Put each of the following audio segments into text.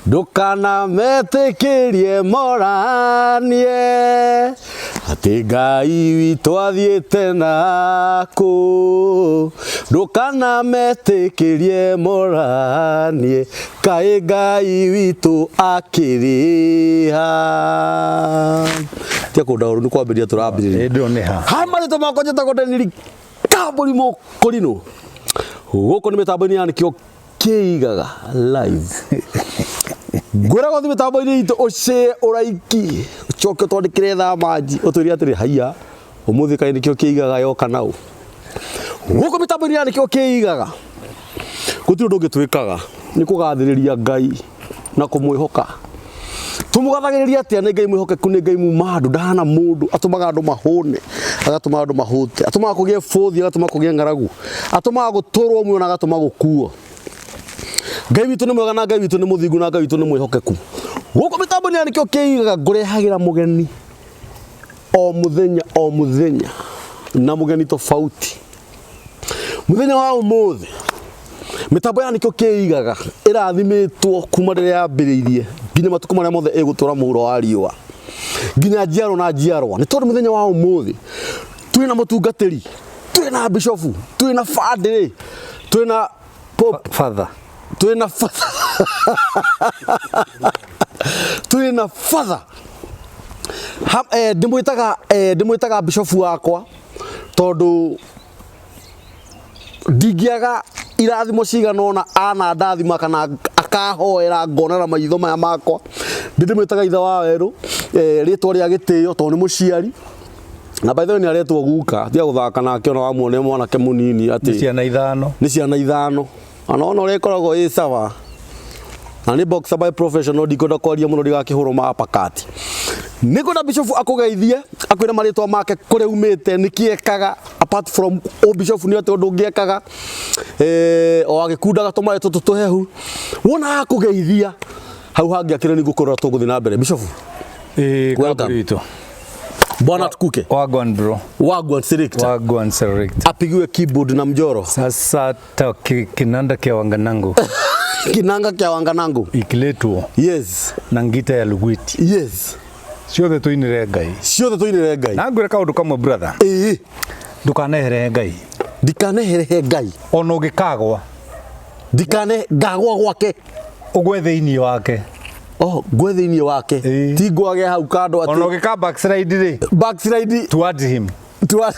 Ndũkanametĩkĩrie moranie atĩ Ngai witũ athiĩte nakũ. Ndũkanametĩkĩrie moranie kaĩ Ngai witũ akĩrĩ ha. Tia kũnda ũru nĩ kwambĩrĩria tũrambĩrĩria. Ĩndĩ nĩ ha. Ha marĩtwa makwa njĩtagwo Daniel Kambũri Mũkũrinũ. Gũkũ nĩ mĩtambo-inĩ ya nĩkĩo kĩigaga live. Ngwĩraga ũthiĩ mĩtambo-inĩ itũ ũcĩe ũraiki ũcoke ũtwandĩkĩre thaa manji ũtwĩre atĩrĩ haiya ũmũthĩ kaĩ nĩkĩo kĩigaga yoka naũ. Gũkũ mĩtambo-inĩ ya nĩkĩo kĩigaga gũtirĩ ũndũ ũngĩ twĩkaga nĩ kũgathĩrĩria Ngai na kũmwĩhoka. Tũmũgathagĩrĩria atĩa? Nĩ Ngai mwĩhokeku, nĩ Ngai muma andũ, ndahana mũndũ, atũmaga andũ mahũne, agatũma andũ mahũte, atũmaga kũgĩe bũthi, agatũma kũgĩe ng'aragu, atũmaga gũtũrwo muoyo na agatũma gũkuo. Ngai witũ nĩ mwega na Ngai witũ nĩ mũthingu na Ngai witũ nĩ mwĩhokeku. Gũkũ mĩtambo-inĩ ya nĩkĩo kĩigaga ngũrehagĩra mũgeni o mũthenya o mũthenya na mũgeni tofauti. Mũthenya wa ũmũthĩ mĩtambo ya nĩkĩo kĩigaga ĩrathimĩtwo kuma rĩrĩa yambĩrĩirie nginya matukũ marĩa mothe ĩgũtũra mũhuro wa riũa nginya njiarwa na njiarwa nĩ tondũ mũthenya wa ũmũthĩ twĩna mũtungatĩri twĩna bishofu twĩna bandĩrĩ twĩna pope Father. twĩna father twĩna father Ha, eh, ndĩmwĩtaga eh, ndĩmwĩtaga bishofu wakwa tondũ ndingĩaga irathimo cigana ũna anandathima kana akahoera ngona na maitho maya makwa ndĩ ndĩmwĩtaga ithe wa werũ eh, rĩtwa rĩa gĩtĩo tondũ nĩ mũciari na by the way nĩ aretwo guka tiga gũthaka nake ona wamuona mwanake mũnini atĩ Ciana ithano. nĩ ciana ithano ona ona ũrĩa ĩkoragwo ĩ sawa na nĩ boxer by professional ndikwenda kwaria mũno ndigakĩhũrwo ma uppercut nĩ ngwenda bishop akũgeithie akwĩre marĩtwa make kũrĩa umĩte nĩkĩ ekaga apart from o bishop nĩ atĩ ũndũ ũngĩ ekaga eh, o agĩkundaga tũmaĩ tũtũ tũhehu wona akũgeithia hau hangĩ akĩrĩ nĩ ngũkũrora tũgũthiĩ na mbere bishop. Ĩĩ Welcome. kamburi witũ. Bwana tukuke. Wagwan bro. Wagwan selector. Wagwan select. Apigiwe keyboard na mjoro. Sasa ta kinanda kya wanganangu kinanga kya wanganangu ikiletwo yes na ngita ya lugwiti yes ciothe tuinire Ngai. Ciothe tuinire Ngai. Na ngwĩre kaũndũ kamwe brother. Ĩĩ. Ndũkanehere Ngai. Ndikanehere Ngai. Ona ũngĩkagwa. Ndikane ngagwa gwake. Ũgwe thĩinĩ wake. Oh, ngwe thĩinĩ wake. Ĩĩ. Ti ngwage hau kando atĩ. Ona ũngĩka backslide rĩ. Backslide. Towards him. Towards.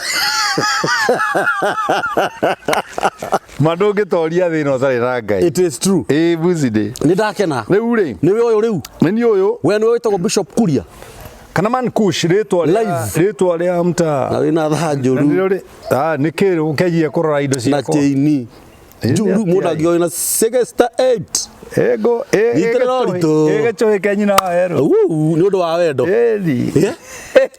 Ma ndũngĩtoria thĩna ũtarĩ na Ngai. It is true. Ĩĩ bucindĩ. Nĩ ndakena. Rĩu rĩ. Nĩwe ũyũ rĩu. Nĩ niĩ ũyũ. We nĩwe wĩtagwo Bishop Kuria. Kana man Kush rĩtwa rĩa Live. rĩtwa rĩa mtaa. Na wĩna thaa njũru. Na nĩrĩo ah nĩ kĩ ũkĩanjia kũrora indo Na ciakwa. chaini. Ĩĩ, Njũru nĩ mũndũ atĩa? angĩoĩ na 68. Ego Nyitĩrĩra ũritũ. ĩgĩcũhĩ ke nyina wa werũ. Uu, nĩ ũndũ wa wendo. Ĩni. Yeah.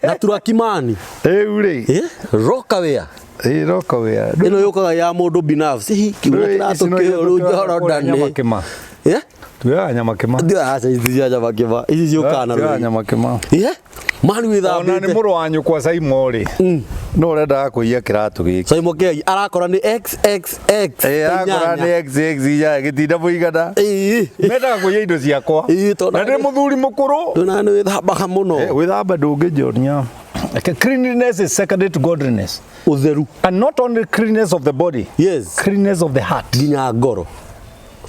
Na turakimani. Rĩu rĩ. Yeah. Roka wea. Ĩĩ roka wea. Ĩno yũkaga ya mũndũ binafsi. Hihi kiuna kĩratũ kĩũru Jordan. Nyamakĩma. Yeah. Tuoyaga nyamakĩma. Ndio aca ici cia nyamakĩma. Ici ciũkaga na Tuoyaga rũrĩrĩ. nyamakĩma. Yeah. Mani Ona nĩ wĩthambĩte. mũrũ wa nyũkwa Saimo rĩ. No ũrendaga kũiya kĩratũ gĩkĩ. Saimo Kĩai arakora nĩ XXX. Ĩĩ arakora nĩ XX inya gĩtinda mũigana. Ĩĩ. Mendaga kũiya indo ciakwa. Ĩĩ, tondũ Na ndĩ mũthuri mũkũrũ. Ndũna nĩ wĩthambaga mũno. Eh, Gwĩthamba ndũngĩnjonia. Okay, cleanliness is secondary to godliness. Ũtheru. And not only cleanliness of the body. Yes. Cleanliness of the heart. Nginya ngoro.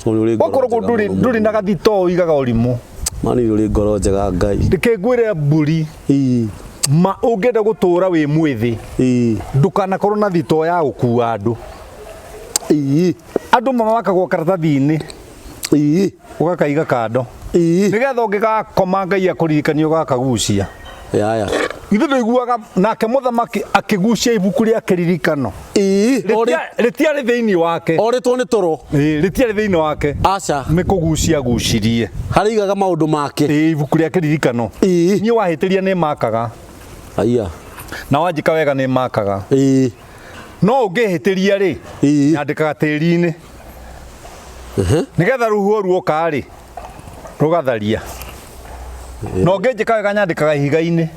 So nĩ ũrĩ ngoro Wakorwo njega ndũrĩ mũno ndũrĩ na mũno. gathito ũigaga ũrimũ. Mani nĩ ũrĩ ngoro njega Ngai. Reke ngwĩre mbũri. Ĩĩ. Ma ũngĩenda gũtũra wĩ mwĩthĩ. Ĩĩ. Ndũkanakorwo na thito ya gũkua andũ. Ĩĩ. Andũ mamakagwo karatathi-inĩ. Ĩĩ. Ũgakaiga kando. Ĩĩ. Nĩgetha ũngĩgakoma Ngai akũririkanie ũgakagucia. Yaya. Ithuĩ ndũiguaga nake mũthamaki akĩgucia ibuku rĩa kĩririkano. Ĩĩ. Rĩtiarĩ thĩinĩ wake. Orĩtwo nĩ toro. Ĩĩ, rĩtiarĩ thĩinĩ wake. Aca. Nĩ kũgucia agucirie. Harĩa aigaga maũndũ make. Ĩĩ, ibuku rĩa kĩririkano. Ĩĩ. Niĩ wahĩtĩria nĩ makaga. Aya. Na wanjĩka wega nĩ makaga. Ĩĩ. No ũngĩhĩtĩria rĩ, Ĩĩ. nyandĩkaga tĩri-inĩ. Nĩgetha rũhuho ruoka rĩ, rũgatharia. Na ũngĩnjĩka wega nyandĩkaga ihiga-inĩ.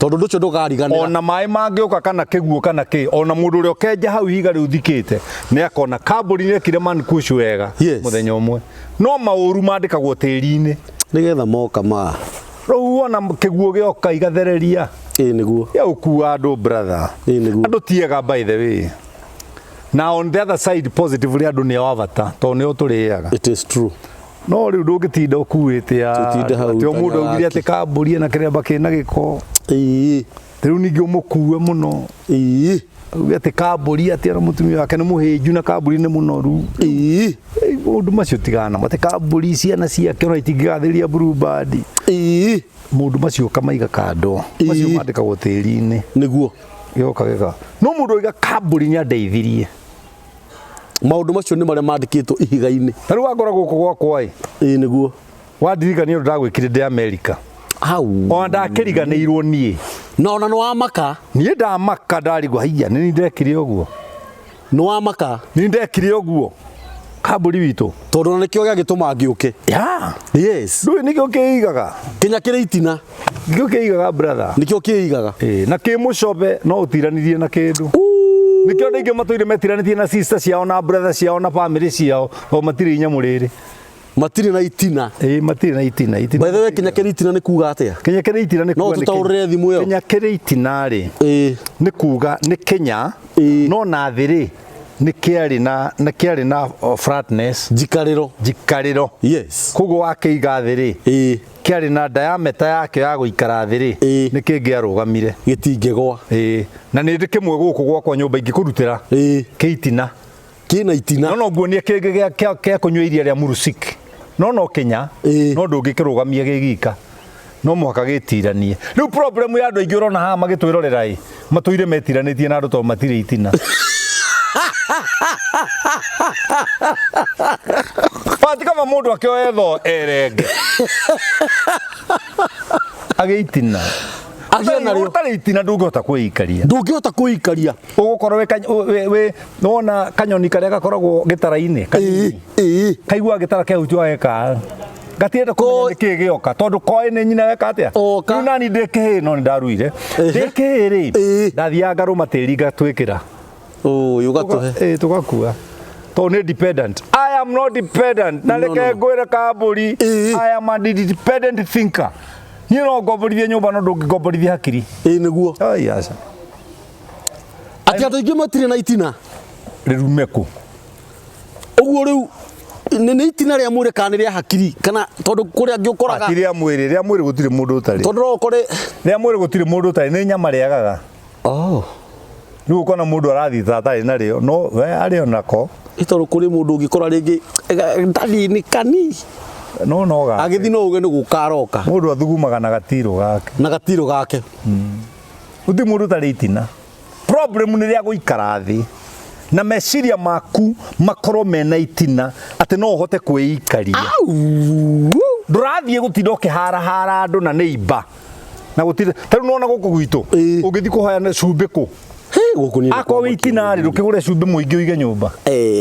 Tondũ ũndũ ũcio ndũkariganĩra. Ona maĩ mangĩũka kana kĩguũ kana kĩ, ona mũndũ ũrĩa ũkenja hau ihiga rĩu thikĩte nĩ akona kambũri nĩ ekire Man Kush wega. Yes. Mũthenya ũmwe no maũru mandĩkagwo tĩri-inĩ. Nĩgetha moka ma Rĩu wona kĩguũ gĩoka igathereria Ĩĩ nĩguo. Ya ũkua andũ, brother. Ĩĩ nĩguo. Andũ tiega, by the way. Na on the other side, positively, andũ nĩ a bata tondũ nĩo tũrĩaga. It is true. No rĩu ndũngĩtinda ũkuĩte Tũtinde hau atĩ o mũndũ augire tanyaraki. atĩ kambũri ena kĩremba kĩna gĩko. Ĩĩ. Rĩu ningĩ ũmũkue mũno. Ĩĩ. Auge atĩ kambũri atĩ ona mũtumia wake nĩ mũhĩnju na kambũri nĩ mũnoru. Ĩĩ. Ĩ, maũndũ macio tigana namo, atĩ kambũri ciana ciake ona itingĩgathĩrĩria Blue Band. Ĩĩ. Maũndũ macio ũkamaiga kando. Macio mandĩkagwo tĩri-inĩ. Nĩguo. Gĩoka gĩka no mũndũ oiga kambũri nĩ andeithirie. Maũndũ macio nĩ marĩa mandĩkĩtwo ihiga-inĩ. Ta rĩu wangora gũkũ gwakwa ĩ. Ĩĩ nĩguo. Wandirikania ũndũ ndagwĩkire ndĩ Amerika. Hau. Ona ndakĩriganĩirwo niĩ. Na ona nĩ wamaka. Niĩ ndamaka, ndarigwo haiya nĩ niĩ ndekire ũguo. Nĩ wamaka. Nĩ ndekire ũguo kambũri witũ. Tondũ ona nĩkĩo gĩagĩtũma ngĩũke. Ya. Yes. Ndũĩ nĩkĩo kĩigaga. Kinya kĩrĩ itina. Nĩkĩo kĩigaga, brother. Nĩkĩo kĩigaga. Ĩĩ, na kĩ mũcobe no ũtiranirie na kĩndũ. Nĩkĩo andũ aingĩ matũire metiranĩtie na sister ciao na brother ciao na family ciao tondũ matirĩ inyamũ rĩrĩ. Matirĩ na itina. Ĩĩ, matirĩ na itina, itina. By the way, kinya kĩrĩ itina nĩ kuga atĩa? Kinya kĩrĩ itina nĩ No kuga nĩ tũtaũrĩre thimũ ĩyo. Kinya kĩrĩ itina rĩ, Ĩĩ. nĩ kuga nĩ kinya. Ĩĩ. No na thĩ rĩ, nĩ kĩarĩ na flatness. Njikarĩro. Njikarĩro. Yes. Koguo wakĩiga thĩ rĩ, Ĩĩ. kĩarĩ na diameter yakĩo ya gũikara thĩ rĩ, Ĩĩ. nĩ kĩngĩarũgamire. Gĩtingĩgwa. Ĩĩ, na nĩ ndĩ kĩmwe gũkũ gwakwa nyũmba ingĩkũrutĩra. Ĩĩ. Kĩ itina. Kĩna itina. No nguonie kĩngĩ gĩa kũnyua iria rĩa murusik, no kinya. Ĩĩ. No ndũngĩkĩrũgamia gĩ gika, no mũhaka gĩtiranie. Rĩu problem ya andũ aingĩ ũrona haha magĩtwĩrorera ĩ, matũire metiranĩtie na andũ tondũ matirĩ itina. Bati kama mũndũ akĩoe tho erenge agĩitina. Agĩe narĩo. Ũtarĩ itina ndũngĩhota kwĩikaria. Ndũngĩhota kwĩikaria. Ũgũkorwo wĩ wona kanyoni karĩa gakoragwo gĩtara-inĩ Ĩĩ. kanini. Ĩĩ. Kaigua gĩtara kehutio gageka gatienda kũmenya nĩkĩ gĩoka tondũ koĩ nĩ nyina weka atĩa. Oka. Rĩu nani ndĩ kĩhĩ no nĩ ndaruire ndĩ kĩhĩ rĩ, ndathiaga ngarũma tĩri ngatwĩkĩra. Ũyũ ũgatũhe. Ĩĩ, tũgakua tondũ nĩ dependent. I am not dependent na No, reke no, no. ngwĩre kambũri, I am a independent thinker. Niĩ no ngomborithie nyũmba no ndũngĩngomborithia hakiri. Ĩĩ nĩguo. Ai, aca. Atĩ andũ aingĩ matirĩ na itina. Rĩrume kũ? Ũguo rĩu nĩ itina rĩa mwĩrĩ kana nĩ rĩa hakiri kana tondũ kũrĩa angĩ ũkoraga? Ti rĩa mwĩrĩ, rĩa mwĩrĩ gũtirĩ mũndũ ũtarĩ. Tondũ no ũkore. Rĩa mwĩrĩ gũtirĩ mũndũ ũtarĩ, nĩ nyama rĩagaga. Oh. Rĩu ũkona mũndũ arathiĩ ta atarĩ narĩo no we arĩ onako. Ĩ tondũ kũrĩ mũndũ ũngĩkora rĩngĩ ndathinĩkani. No gake. Agĩthiĩ no uge nĩ gũka aroka. Mũndũ athugumaga na gatirũ gake. Na gatirũ gake. Gũtirĩ mũndũ ũtarĩ itina. Problem nĩ rĩa gũikara thĩ na meciria maku makorwo mena itina atĩ no ũhote kwĩikaria. Ndũrathiĩ gũtinda ũkĩharahara andũ na nĩ imba na gũtirĩ. Ta rĩu nĩwona gũkũ gwitũ, ũngĩthiĩ kũhoya cumbĩ kũ? Hĩ, gũkũ niĩ nĩ Akorwo wĩ itina rĩ, ndũkĩgũre cumbĩ mũingĩ ũige nyũmba.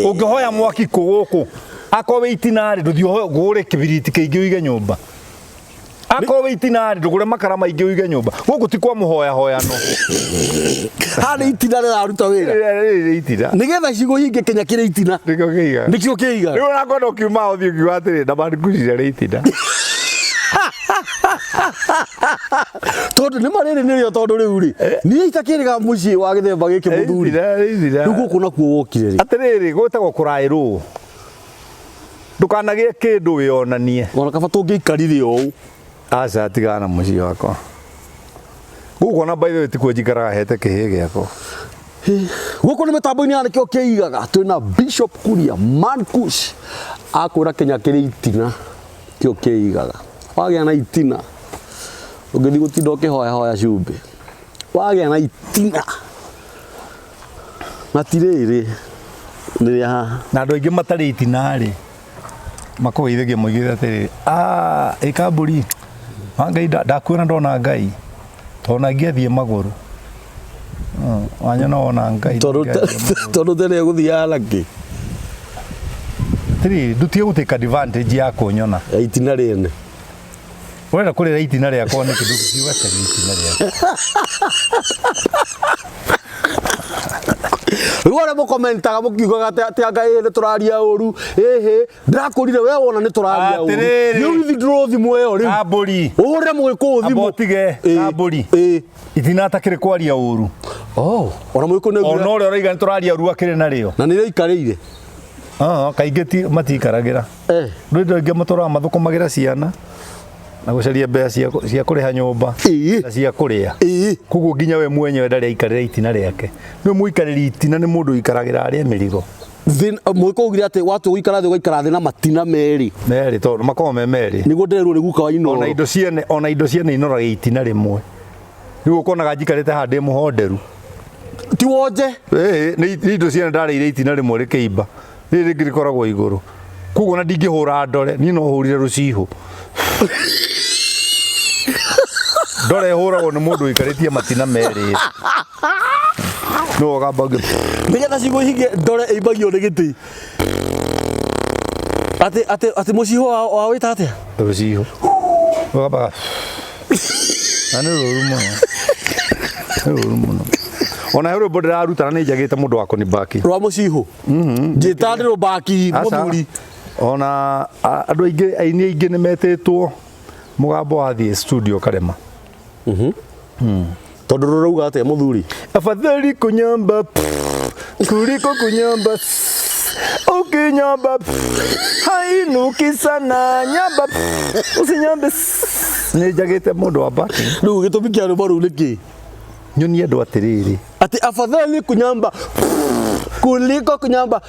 Ũngĩhoya mwaki kũ gũkũ? Akorwo wĩ itina rĩ, ndũthiĩ ũgũre kĩbiriti kĩingĩ ũige nyũmba. Akorwo wĩ itina rĩ, ndũgũre makara maingĩ ũige nyũmba. Gũkũ ti kwa mũhoyahoyano. Haha nĩ itina rĩraruta wĩra. Rĩrĩ itina. Nĩgetha ciugo hinge kinya kĩrĩ itina. Nĩkĩo kĩigaga. Nĩkĩo kĩigaga. Rĩu onakwenda ũkiuma ũthiĩ ũkiuga atĩrĩ na manikucira rĩ itina. Tondũ nĩ marĩrĩ nĩrĩo tondũ rĩu rĩ niĩ itakĩrĩga mũciĩ wa gĩthemba gĩkĩ mũthuri. Itina, rĩ itina. Rĩu gũkũ nakuo wokire rĩ? Atĩrĩrĩ, gwĩtagwo kũraĩrwo. Ndũkanagĩe kĩndũ wĩonanie. Ona kaba tũngĩikarire ũũ. Aca, tigana na mũciĩ wakwa. Gũkũ ona by the way tikuo njikaraga hete kĩhĩ gĩakwa. Gũkũ nĩ mĩtambo-inĩ ya nĩkĩo kĩigaga twĩna Bishop Kuria Man Kush akwĩra kinya kĩrĩ itina kĩo kĩigaga. Wagĩa na itina ũngĩthiĩ gũtinda ũkĩhoyahoya cumbĩ, wagĩa na itina na ti rĩrĩ nĩ rĩa haha. Na andũ aingĩ matarĩ itina rĩ, makũgeithagia moigĩte atĩrĩrĩ, "Ah, ĩ kambũri wa Ngai ndakuona ndona Ngai tondũ na ingĩathiĩ magũrũ wanyona wona Ngai." Tondũ tene gũthiaga na kĩ? Atĩrĩrĩ, ndũtige gũtake advantage ya kũnyona. Ya itina rĩene. Ũrenda kũrĩra itina rĩakwa nĩkĩ? Ndũngiuga caria itina rĩakwa. Rĩu arĩa mũkomentaga mũkiugaga atĩ atĩ anga ĩĩ nĩ tũraria ũru, ĩhĩ ndĩrakũrire we wona nĩ tũraria ũru. Atĩrĩrĩ. Nĩ withdraw thimũ ĩyo rĩu. Kambũri. Ũhũrĩre mũgĩkũyũ Amba thimũ. ũtige Ĩĩ, kambũri. Ĩĩ. Itina atakĩrĩ kwaria ũru. Oh, ona mũgĩkũyũ nĩ Ona ũrĩa ũrauga nĩ tũraria ũru akĩrĩ narĩo. na nĩ rĩikarĩire. Ah, kaingĩ ti matiikaragĩra. Eh. Rwĩndo aingĩ matũraga mathũkũmagĩra ciana na gũcaria mbeca cia kũrĩha nyũmba Ĩĩ. na cia kũrĩa. Ĩĩ. Koguo nginya we mwenyewe ndarĩ aikarĩra itina rĩake. Nĩ mũikarĩri itina nĩ mũndũ ũikaragĩra arĩe mĩrigo. Mũgĩkũyũ augire atĩ watua gũikara thĩ ũgaikara thĩ na matina merĩ. Merĩ tondũ makoragwo me merĩ. Nĩguo ndĩrerwo nĩ guka wa Ona Inooro. indo ciene ona indo ciene inoraga itina rĩmwe. Rĩu ũkonaga njikarĩte haha ndĩ mũhonderu. Ti wonje. Ĩĩ, nĩ indo ciene ndarĩire itina rĩmwe rĩkĩimba. Rĩrĩ rĩngĩ rĩkoragwo igũrũ. Koguo ona ndingĩhũra ndore, niĩ no hũrire rũcihũ. Ndore ĩhũragwo nĩ mũndũ ũikarĩtie matina merĩ. No ũgamba ũngĩ. Nĩgetha ciugo ihinge ndore ĩimbagio nĩ gĩtĩ. Atĩ atĩ atĩ mũcihũ wa wĩta atĩa? Rũcihũ. Ũgamba. Na nĩ rũru mũno. Nĩ rũru mũno. Ona he rwĩmbo ndĩraruta na nĩ njagĩte mũndũ wa kũnibaki. Rwa mũcihũ. Njĩta ndĩ rũbaki Aca. mũthuri. Ona andũ aingĩ aini aingĩ nĩ metĩtwo mũgambo wathiĩ studio karema. Tondũ rũrauga atĩa mũthuri? Afadhali kunyamba pff, kuliko kunyamba sss. Ukinyamba pff, hainuki sana nyamba pff, usinyambe sss. Nĩ njagĩte mũndũ wa backing. Rĩu gĩtũmi kĩa rwĩmbo rũu nĩ kĩĩ? Nyonie andũ atĩrĩrĩ Atĩ afadhali kunyamba kuliko kunyamba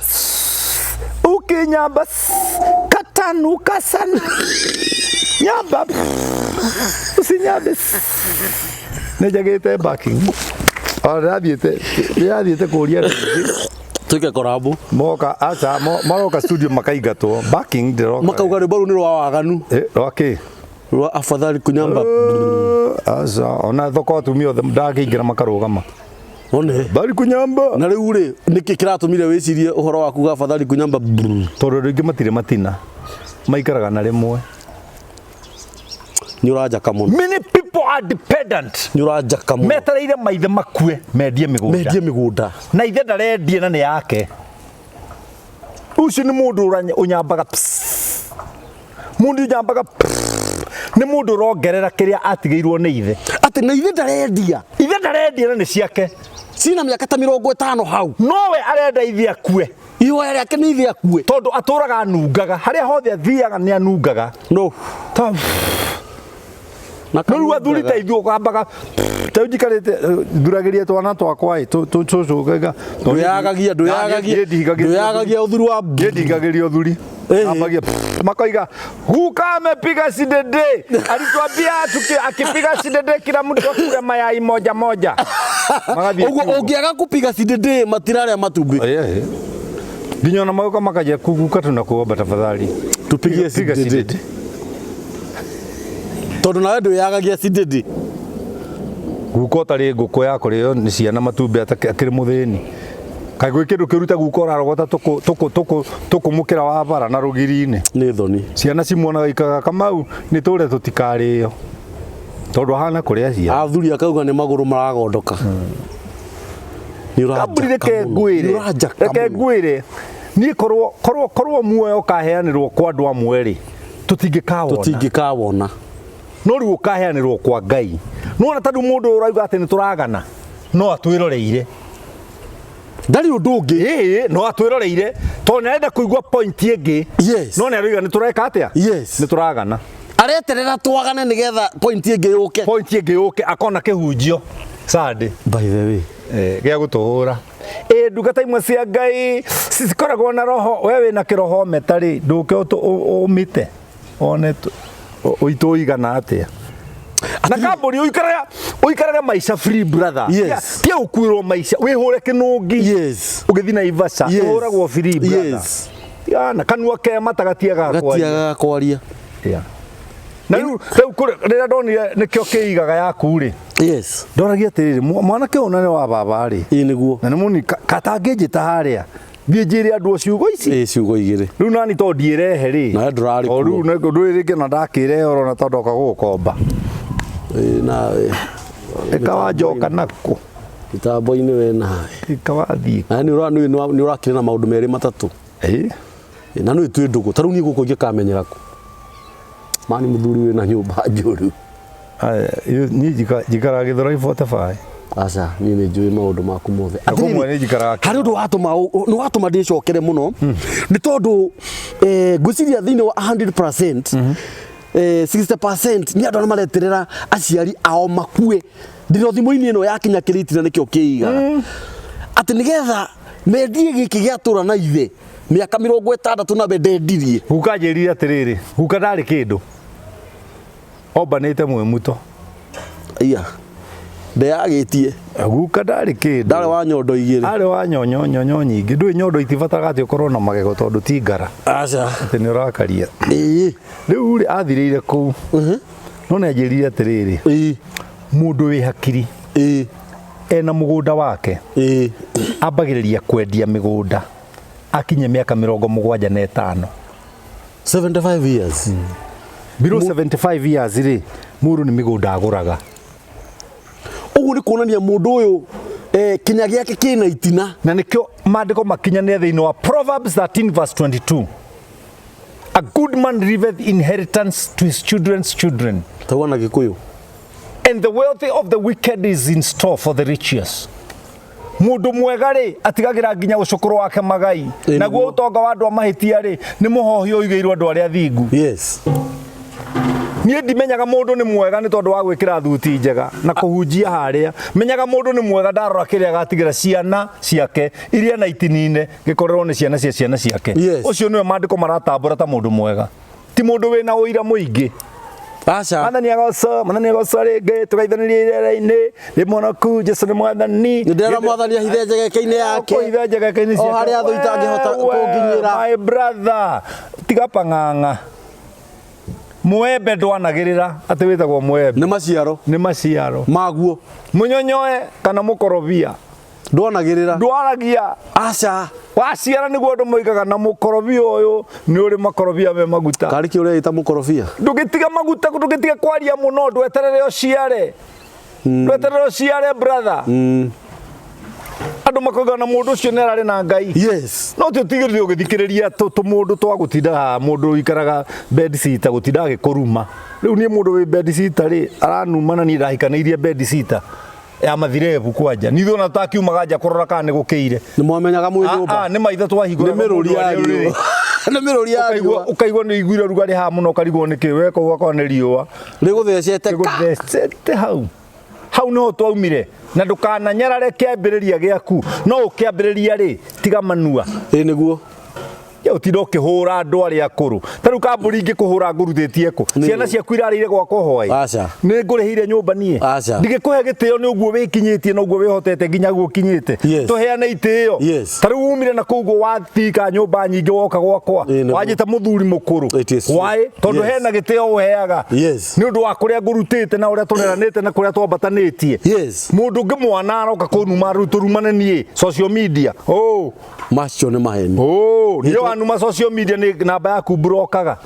ukinyamba sss, katanuka sana nyamba pff, usinyambe sss. Nĩ njagĩte backing. Ona ndĩrathiĩte kũria andũ aingĩ. tuike korambo moka aca maroka studio makaingatwo backing ndĩroka makauga rwĩmbo rũu nĩ rwa waganu Eh, rwa kĩ rwa afadhali kunyamba aca ona thoko atumia othe ndakĩingĩra makarũgama one bari kunyamba na rĩu rĩ nĩkĩ kĩratũmire wĩcirie ũhoro wa kuga afadhali kunyamba tondũ andũ aingĩ matirĩ matina maikaraga na rĩmwe nĩ ũranjaka mũno many people are dependent nĩ ũranjaka mũno metereire maithe makue mendie mĩgũnda mendie mĩgũnda na ithe ndarendie na nĩ yake ũcio nĩ mũndũ ũnyambaga pss. Mũndũ ũnyambaga pss. Nĩ mũndũ ũrongerera kĩrĩa atigĩirwo nĩ ithe atĩ na ithe ndarendia ithe ndarendia na nĩ ciake cina mĩaka ta 50 hau nowe arenda ithe akue ihoya rĩake nĩ ithe akue tondũ atũraga anungaga harĩa hothe athiaga nĩ anungaga no Ta- na no rĩu athuri ta ithuĩ ũkambaga ta rĩu njikarĩte thuragĩria twana twakwa ĩ tũcũcũgaga ndwĩyagagia ndwĩyagagia ndwĩyagagia ũthuri wa niĩ ndihingagĩria ũthuri Ĩhĩ. Ambagia, makoiga guka amepiga sidede alituambia akipiga sidede kila mtu akule mayai moja moja magathiĩ ũguo kiugũ. ũngĩaga kupiga sidede matirarĩa matumbĩ Ĩĩ. nginya ona magoka makaja kuguka tunakuomba tafadhali tupigie Piga sidede sidede. tondũ nawe ndwĩyagagia sidede guka ũtarĩ ngũkũ ya kũrĩo nĩ ciana matumbĩ akĩrĩ mũthĩni kaĩ gwĩ kĩndũ kĩruta guka ũrarogota tũkũmũkĩra wa bara na rũgiri-inĩ nĩ thoni ciana cimuonaga ikaga kamau nĩ tũre tũtikarĩo tondũ ahana kũrĩa ciana athuri akauga nĩ magũrũ maragondoka nĩ kambuni ũranjaka reke mũno. ngwĩre Nĩ ũranjaka reke mũno. ngwĩre niĩ korwo korwo korwo muoyo ũkaheanĩrwo kwa andũ amwe rĩ tũtingĩkawona tũtingĩkawona no rĩu ũkaheanĩrwo kwa Ngai nĩwona tondũ mũndũ ũyũ ũrauga atĩ nĩ tũragana no atwĩroreire ndarĩ ũndũ ũngĩ ĩĩ no atwĩroreire tondũ nĩ arenda kũigua point ĩngĩ Yes. no nĩ aroiga nĩ tũreka atĩa Yes. nĩ tũragana areterera twagane nĩgetha point ĩngĩ yũke point ĩngĩ yũke akona kĩhunjio Sunday by the way gĩa gũtũhũra ĩ ndungata imwe cia Ngai cikoragwo na roho we wĩna kĩroho meta rĩ ndũke ũmĩte one ũitũ ũigana atĩa na kambũri ũikarage maica free brother Yes. tia ũkuĩrwo maica wĩhũre kĩnũngi Yes. ũgĩthiĩ Naivasha Yes. ũhũragwo free brother Yes. tigana kanua ke mata gatiagaga kwaria gatiagaga kwaria Yeah. Na rĩu rĩrĩa ndonire nĩkĩo kĩigaga yaku rĩ yes ndoragia atĩrĩrĩ mwanake ũyũ na nĩ wa baba rĩ ĩ nĩguo na nĩ mũni katangĩnjĩta harĩa Thiĩ njĩre andũ o ciugo ici. Ĩ ciugo igĩrĩ. Rĩu nani to ndiĩrehe rĩ. Nawe ndũrarĩ O rĩu kuo. ndũrĩ rĩngĩ na ndakĩrehe orona tondũ ndoka gũgũkomba. Ĩ nawe. Ĩka wanjoka nakũ. Mĩtambo-inĩ we nawe. Ĩka wathiĩ. Na nĩ ũrakire na maũndũ merĩ matatũ. Ĩ. Ĩ, na nĩ twĩ ndũgũ. Ta rĩu niĩ gũkũ ingĩkamenyera kũ? Mani mũthuri wĩna nyũmba njũru. Aya, niĩ njikaraga Gĩthũrai 45. Aca, niĩ nĩ njũĩ maũndũ maku mothe. Na kũmwe nĩ njikaraga Harĩ ũndũ watũma nĩ watũma ndĩcokere mũno nĩ tondũ ngwĩciria thĩinĩ wa 100% 60% nĩ andũ arĩa mareterera aciari ao makue ndĩro thimũ-inĩ ĩno yakinya kĩrĩtina nĩkĩo kĩigaga atĩ nĩgetha mendie gĩkĩ gĩatũra na ithe mĩaka 60 na we ndendirie. Guka anjĩrire atĩrĩrĩ, guka ndarĩ kĩndũ. Ombanĩte mwĩmuto. Iya. Ndeyagĩtie. Guka ndarĩ kĩndũ. Ndarĩ wa nyondo igĩrĩ. Arĩ wa nyonyo nyonyo nyingĩ. Ndũĩ nyondo itibataraga atĩ ũkorwo na magego tondũ ti ngara. Aca. Atĩ nĩ ũrakaria. Ĩĩ. Rĩu rĩ athirĩire kũu. No nĩ anjĩrire atĩrĩrĩ. Ĩĩ. Mũndũ wĩ hakiri. Ĩĩ. Ena mũgũnda wake. Ĩĩ. Ambagĩrĩria kwendia mĩgũnda akinye mĩaka 75. 75 years. Below 75 years rĩ, mũndũ nĩ mĩgũnda agũraga. Ũguo nĩ kuonania mũndũ ũyũ kinya gĩake kĩna itina. Na nĩkĩo maandĩko makinyanĩre thĩinĩ wa Proverbs 13 verse 22. A good man leaveth inheritance to his children's children. Tauga na Gĩkũyũ. And the wealth of the wicked is in store for the righteous. Mũndũ mwega rĩ atigagĩra nginya ũcũkũrũ wake magai. Ĩ, Naguo nĩguo. ũtonga wa andũ a mahĩtia rĩ nĩ mũhohio ũigĩirwo andũ arĩa athingu. Yes. Niĩ ndimenyaga mũndũ nĩ mwega nĩ tondũ wa gwĩkĩra thuti njega na kũhunjia harĩa. Menyaga mũndũ nĩ mwega ndarora kĩrĩa agatigĩra ciana ciake iria na itinine gĩkorerwo nĩ ciana cia ciana ciake. Yes. Ũcio nĩwe maandĩko maratambũra ta mũndũ mwega. Ti mũndũ wĩna ũira mũingĩ. Aca. Mwathani agoco, mwathani agoco rĩngĩ tũgaithanĩria irera-inĩ rĩ mũhonoku Jesũ nĩ mwathani. Nĩ ndĩrona mwathani ahithe njegeke-inĩ yake. Kũhitha njegeke-inĩ O ciake. harĩa thũ itangĩhota Wewe, kũnginyĩra. My brother, tiga pang'ang'a. Mwembe ndwanagĩrĩra atĩ wĩtagwo mwembe. Nĩ maciaro. Nĩ maciaro. Maguo. Mũnyonyoe kana mũkorobia. Ndwanagĩrĩra. Ndwaragia. Aca. Waciara nĩguo andũ moigaga na mũkorobia ũyũ nĩ ũrĩ makorobia me maguta. Karĩ kĩ ũrĩa ĩta mũkorobia? Ndũgĩtiga maguta, ndũgĩtiga kwaria mũno, ndweterere ũciare. Ndweterere ũciare brother. Andũ makoiga na mũndũ ũcio nĩ ararĩ na Ngai. Yes. No tũtigĩrĩre ũgĩthikĩrĩria tũmũndũ twa gũtinda haha, mũndũ ũikaraga bed sitter gũtinda agĩkũruma. Rĩu niĩ mũndũ wĩ bed sitter rĩ aranuma na niĩ ndahikanĩirie bed sitter ya mathirebu kwanja. Nithuĩ ona tũtakiumaga nja kũrora kana nĩ gũkĩire. Nĩ mwamenyaga mwĩ nyũmba. Nĩ maitho twahingũraga Nĩ mĩrũri mũndũ ya arĩ riũa. ũrĩrĩ. Nĩ mĩrũri ya riũa. Ũkaigua nĩ ũiguire rugarĩ haha mũno ũkarigwo nĩ kĩ weka ũgakorwo nĩ riũa. Rĩgũthecete ka. Rĩgũthecete hau. Hau nĩho twaumire. Na ndũkananyarare kĩambĩrĩria gĩaku. No ũkĩambĩrĩria rĩ, tiga manua. Ĩ nĩguo. Ya ũtinda ũkĩhũra andũ arĩa akũrũ. Ta rĩu kambũri ingĩkũhũra ngũrutĩtie kũ? Ciana ciaku irarĩire gwakwa hwaĩ. Aca. Nĩ ngũrĩhĩire nyũmba niĩ. Aca. Ndingĩkũhe gĩtĩo nĩ ũguo wĩkinyĩtie na ũguo wĩhotete nginya guo ũkinyĩte. Yes. Tũheane itĩo. Yes. Ta rĩu umire na kũu ũguo wathika nyũmba nyingĩ woka gwakwa. Ĩ, nĩguo. Wanjĩta mũthuri mũkũrũ. It is true. Why? Tondũ Yes. hena gĩtĩo ũheaga. Yes. Nĩ ũndũ wa kũrĩa ngũrutĩte na ũrĩa tũreranĩte na kũrĩa twambatanĩtie. Yes. Mũndũ ũngĩ mwana aroka kũnuma rĩu tũrumane niĩ social media. Oh. Macio nĩ maheni. Oh, nĩ wanuma social media nĩ namba yaku mburokaga.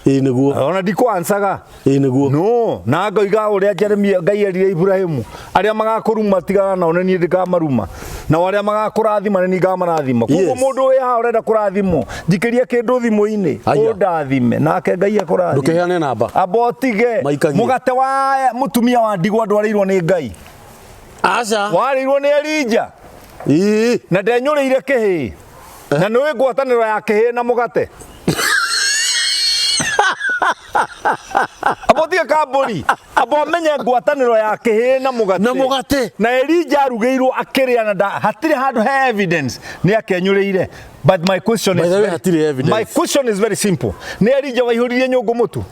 Ĩ nĩguo. Ona ndikwancaga. Ĩ nĩguo. No, na ngoiga ũrĩa Jeremia Ngai erire Ibrahimu, arĩa magakũruma tigana nao nĩ niĩ ndikamaruma. Nao arĩa magakũrathima nĩ niĩ ngamarathima. Koguo Yes. mũndũ wĩ haha ũrenda kũrathimwo, njikĩria kĩndũ thimũ-inĩ, Aya. ũndathime nake Ngai akũrathime. Ndũkĩheane namba. Amba ũtige. Maikagie. Mũgate wa mũtumia wa ndigwa ndwarĩirwo nĩ Ngai. Aca. Warĩirwo nĩ Elija. Ĩ. Na ndenyũrĩire kĩhĩĩ. Na nĩũĩ ngwatanĩro ya kĩhĩĩ na mũgate. Amba ũtige kambũri. Amba ũmenye ngwatanĩro ya kĩhĩĩ na mũgate. Na mũgate. Na Elija arugĩirwo akĩrĩa na hatirĩ handũ he evidence nĩ akenyũrĩire. But my question By is the way, very, hatirĩ evidence. My question is very simple. Nĩ Elija waihũririe nyũngũ mũtu?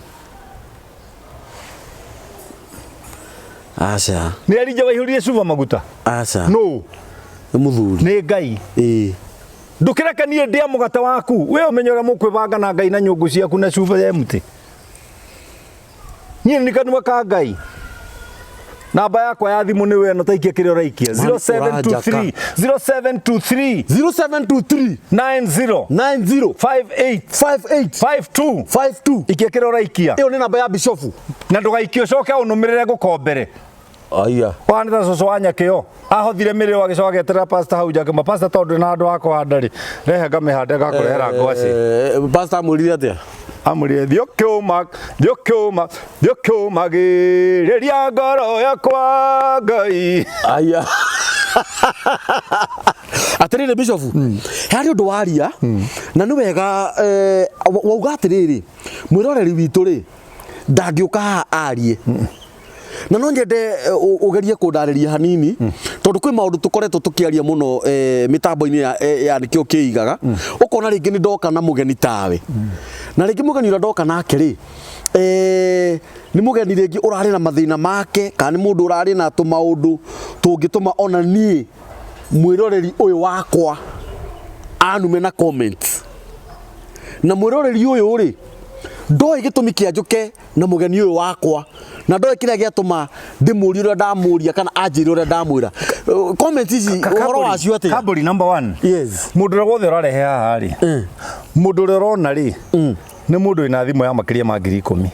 Aca. Nĩ Elija waihũririe cuba maguta? Aca. No. Nĩ mũthuri. Nĩ Ngai. Ĩ. Ndũkĩreke niĩ ndĩe mũgate waku. We ũmenye ũrĩa mũkwĩbanga na Ngai na nyũngũ ciaku na cuba ya mũtĩ. Niĩ nĩ kanua ka Ngai. Namba yakwa ya thimũ nĩ weno taikia kĩrĩa ũraikia. 0723 0723 0723 90 90 58 58 52 52. Ikia kĩrĩa ũraikia. Ĩyo nĩ namba ya bishofu. Na ndũgaikie ũcoke ũnũmĩrĩre ngũkombere. Aya. Wana ta cũcũ wa nyakĩo ahothire mĩrĩo agĩcoka agĩeterera pastor hau nja akĩmwĩra pastor tondũ na handũ ha kũhanda rĩ rehe ngamĩhande ngakũrehera ngwacĩ. Pastor amwĩrire atĩa? Amwĩrire thiĩ ũkĩũma thiĩ ũkĩũma thiĩ ũkĩũmagĩrĩria ngoro yakwa Ngai. Aya. Atĩrĩrĩ bishofu, harĩ ũndũ waria na nĩ wega wauga atĩrĩrĩ mwĩroreri witũ rĩ ndangĩũka haha arie na no nyende ũgerie kũndarĩria hanini tondũ kwĩ maũndũ tũkoretwo tũkĩaria mũno mĩtambo-inĩ ya nĩkĩo kĩigaga ũkona rĩngĩ nĩ ndoka na mũgeni tawe na rĩngĩ mũgeni ũrĩa ndoka nake rĩ nĩ mũgeni rĩngĩ ũrarĩ na mathĩna make kana nĩ mũndũ ũrarĩ na tũmaũndũ tũngĩtũma ona niĩ mwĩroreri ũyũ wakwa anume na comments na mwĩroreri ũyũ rĩ ndoĩ gĩtũmi kĩa njũke na mũgeni ũyũ wakwa na ndoĩ kĩrĩa gĩatũma ndĩmũrie ũrĩa ndamũria kana anjĩre ũrĩa ndamwĩra. Comments ici ũhoro wacio atĩa? Kambũri number 1. Yes. Mũndũ ũrĩa wothe ũrarehe haha rĩ mũndũ ũrĩa ũrona rĩ nĩ mũndũ wĩna thimũ ya makĩria ma 10,000.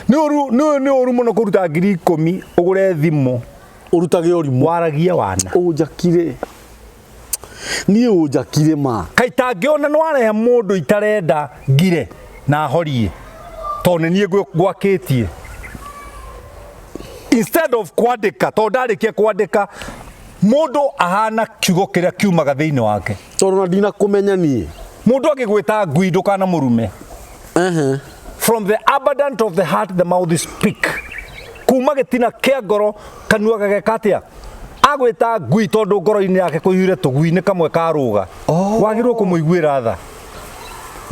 Nĩ ũru nĩ ũru mũno kũruta 10,000 ũgũre thimũ ũrutage ũrimũ waragie wana. Ũnjakire niĩ ũnjakire ma kaitangĩona nĩ warehe mũndũ itarenda ngire na horie tondũ nĩ niĩ ngwakĩtie instead of kwandĩka tondũ ndarĩkia kwandĩka mũndũ ahana kiugo kĩrĩa kiumaga thĩinĩ wake tondũ na ndinakũmenya niĩ. Mũndũ angĩgwĩta ngui ndũkana mũrume. From the abundance of the heart the mouth speak. Kuma gĩtina kĩa ngoro kanua gageka atĩa? Agwĩta ngui tondũ ngoro-inĩ yake kũiyũire tũgui-inĩ kamwe ka rũga. Wagĩrĩirwo kũmũiguĩra tha.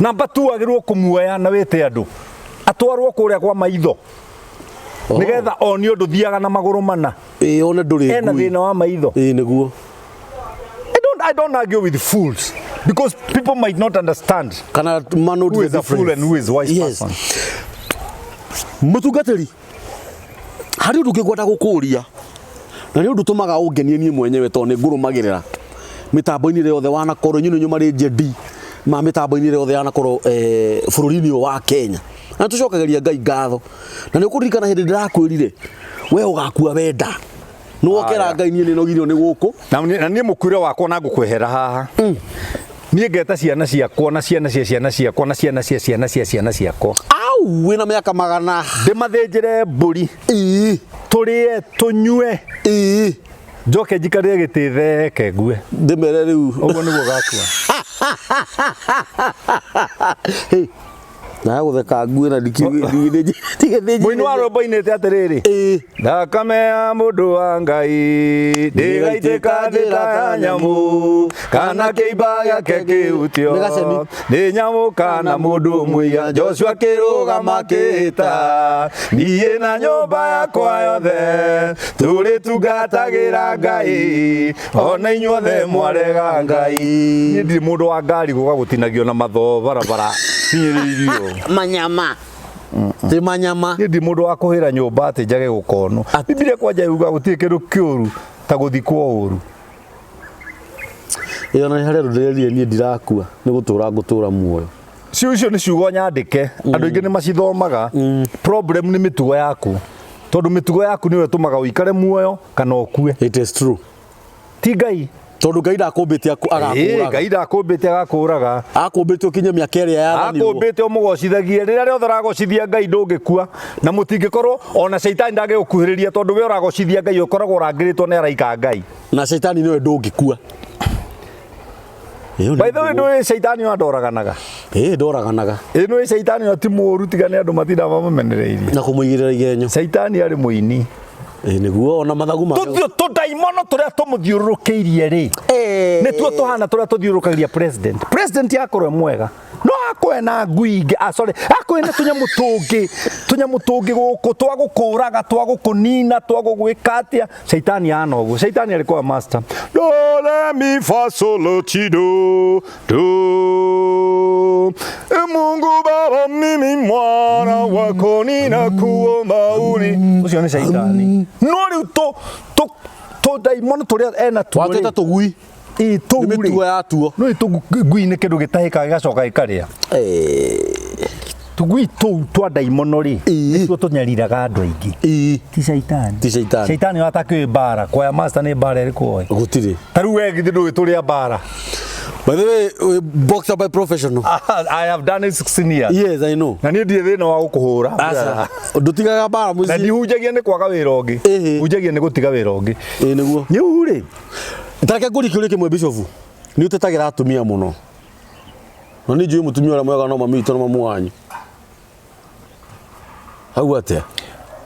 Namba 2 wagĩrĩirwo kũmuoya na wĩte andũ atwarwo kũrĩa kwa maitho nĩgetha onio ndũthiaga na magũrũ mana. Ĩĩ one ndũrĩ ena ngui. thĩna wa maitho. Ĩĩ nĩguo. I don't argue with fools because people might not understand kana man who is a fool and who is wise person. Mũtungatĩri harĩ ũndũ ũngĩ ngwenda gũkũria na nĩ ũndũ ũtũmaga ũngenie niĩ mwenyewe tondũ nĩ ngũrũmagĩrĩra mĩtambo-inĩ ĩrĩa yothe wanakorwo inyuĩ nĩ inyuĩ marĩ njedi ma mĩtambo-inĩ ĩrĩa yothe yanakorwo bũrũri-inĩ ũyũ wa Kenya na tũcokagĩria Ngai ngatho na nĩ ũkũririkana hĩndĩ ndĩrakwĩrire we ũgakua wenda nĩ wokera Ngai niĩ nĩnogirio nĩ gũkũ na niĩ mũkuĩre wakwa na ngũkwehera haha niĩ ngeta ciana ciakwa na ciana cia ciana ciakwa na ciana cia ciana cia ciana ciakwa au wĩna mĩaka magana ndĩmathĩnjĩre mbũri ĩĩ tũrĩe tũnyue ĩĩ njoke njikarĩre gĩtĩ theke ngue ndĩmere rĩu ũguo nĩguo gakua. Hey, na gũtheka ngue na ndigithĩnjĩ Mũini wa rwĩmbo ainĩte atĩrĩrĩ ĩĩ thakame ya mũndũ wa Ngai ndĩgaitĩka njĩra ya nyamũ kana kĩimba gĩake kĩhutio Nĩ gacemi. nĩ nyamũ kana mũndũ mũiya Joshua kĩrũgama kĩhĩta niĩ na nyũmba yakwa yothe tũrĩtungatagĩra Ngai ona inyuothe mwarega Ngai. Niĩ ndirĩ mũndũ wa ngari gũka gũtinagio na mathoo barabara hinyĩrĩirio. Manyama ti manyama. Niĩ ndirĩ mũndũ wa kũhĩra nyũmba atĩ njage gũkonwo. Bibilia kwanja yuga gũtirĩ kĩndũ kĩũru ta gũthikwo ũru. Ĩyo na harĩa ndĩrerire niĩ ndirakua nĩ gũtũra ngũtũra muoyo. Cio icio nĩ ciugo nyandĩke andũ aingĩ nĩ macithomaga. Problem nĩ mĩtugo yaku tondũ mĩtugo yaku nĩyo ĩtũmaga ũikare muoyo kana ũkue. It is true. Ti Ngai. Tondũ Ngai ndakũmbĩte agakũraga. Ngai ndakũmbĩte agakũraga. Akũmbĩte ũkinye mĩaka ĩrĩa yathanirwo. Akũmbĩte ũmũgocithagie rĩrĩa rĩothe ũragocithia Ngai ndũngĩkua na mũtingĩkorwo ona caitani ndangĩgũkuhĩrĩria tondũ we ũragocithia Ngai ũkoragwo ũrangĩrĩtwo nĩ araika a Ngai. Na caitani nĩwe ndũngĩkua. By the way ndũĩ caitani ona ndoraganaga. Ĩĩ ndoraganaga. Ĩĩ nĩũĩ caitani ona ti mũũru tiga nĩ andũ matindaga mamũmenereirie. Na kũmũigĩrĩra igenyo. Caitani arĩ mũini. Ĩĩ nĩguo ona mathagu make. Tũthiũ tũndaimono tũrĩa tũmũthiũrũrũkĩirie rĩ nĩtuo tũhana tũrĩa tũthiũrũrũkagia president. President akorwo e mwega no akorwo na ngui ingĩ, sorry, akorwo na tũnyamũ tũngĩ, tũnyamũ tũngĩ gũkũ twa gũkũraga, twa gũkũnina, twa gũgwĩka atĩa. Caitani ahana ũguo. Caitani arĩ kwa master. Do re mi fa sol la ti do do. Mungu Baba mimi mwana wako ninakuomba Ũcio nĩ caitani. No rĩu tũ tũ tũ ndaimono tũrĩa ena tuo Watwĩta tũgui. Ĩ tũu Nĩ mĩtugo yatuo. No ĩ ngui nĩ kĩndũ gĩtahĩkaga gĩgacoka gĩkarĩa. Tũgui tũu twa ndaimono rĩ, nĩtuo tũnyariraga andũ aingĩ. Ti caitani. Ti caitani. Caitani watakĩũĩ mbara, kwaya master nĩ mbara ĩrĩkũ oĩ? Gũtirĩ. Ta rĩu we githĩ ndũĩ tũrĩa mbara. By the way, we boxer by professional. I have done it 16 years. Yes, I know. Na niĩ ndirĩ thĩna wa gũkũhũra. Aca. Ndũtigaga mbara Na mũciĩ. ndihunjagia nĩ kwaga wĩra ũngĩ. Ĩhĩ. Hunjagia nĩ gũtiga wĩra ũngĩ. Ĩĩ nĩguo. Rĩu rĩ, Tareke ngũrie kĩũria kĩmwe Bishop. Nĩ ũtetagĩra atumia mũno. Na nĩ njũĩ mũtumia ũrĩa mwega no mami witũ na mamu wanyu. Hau atĩa?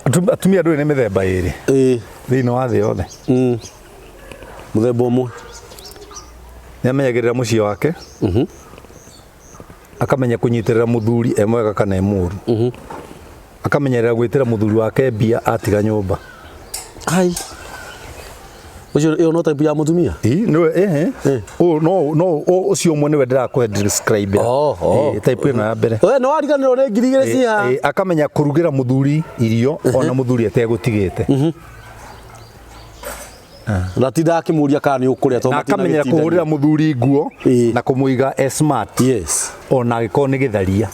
Atumia ndũĩ nĩ mĩthemba ĩrĩ Ĩĩ. thĩinĩ wa thĩ yothe. Mũthemba ũmwe. Nĩ amenyagĩrĩra mũciĩ wake. Akamenya kũnyitĩrĩra mũthuri e mwega kana e mũũru. Akamenyerera gwĩtĩra mũthuri wake mbia atiga nyũmba. Ai. Ũcio ĩyo no type ya mũtumia? Ĩ, nĩwe ehe. Ũyũ no no ũcio ũmwe nĩwe ndĩrakũhe describe. Oh, oh. Ĩ, type ĩno ya mbere. We nĩ wariganĩrwo nĩ 2000 ciha. Ĩ, akamenya kũrugĩra mũthuri irio ona mũthuri ategũtigĩte. Na tinda akĩmũria kana nĩ ũkũrĩa tondũ Na akamenyera kũhũrĩra mũthuri nguo Ĩ. na kũmũiga e smart Yes. ona angĩkorwo nĩ gĩtharia.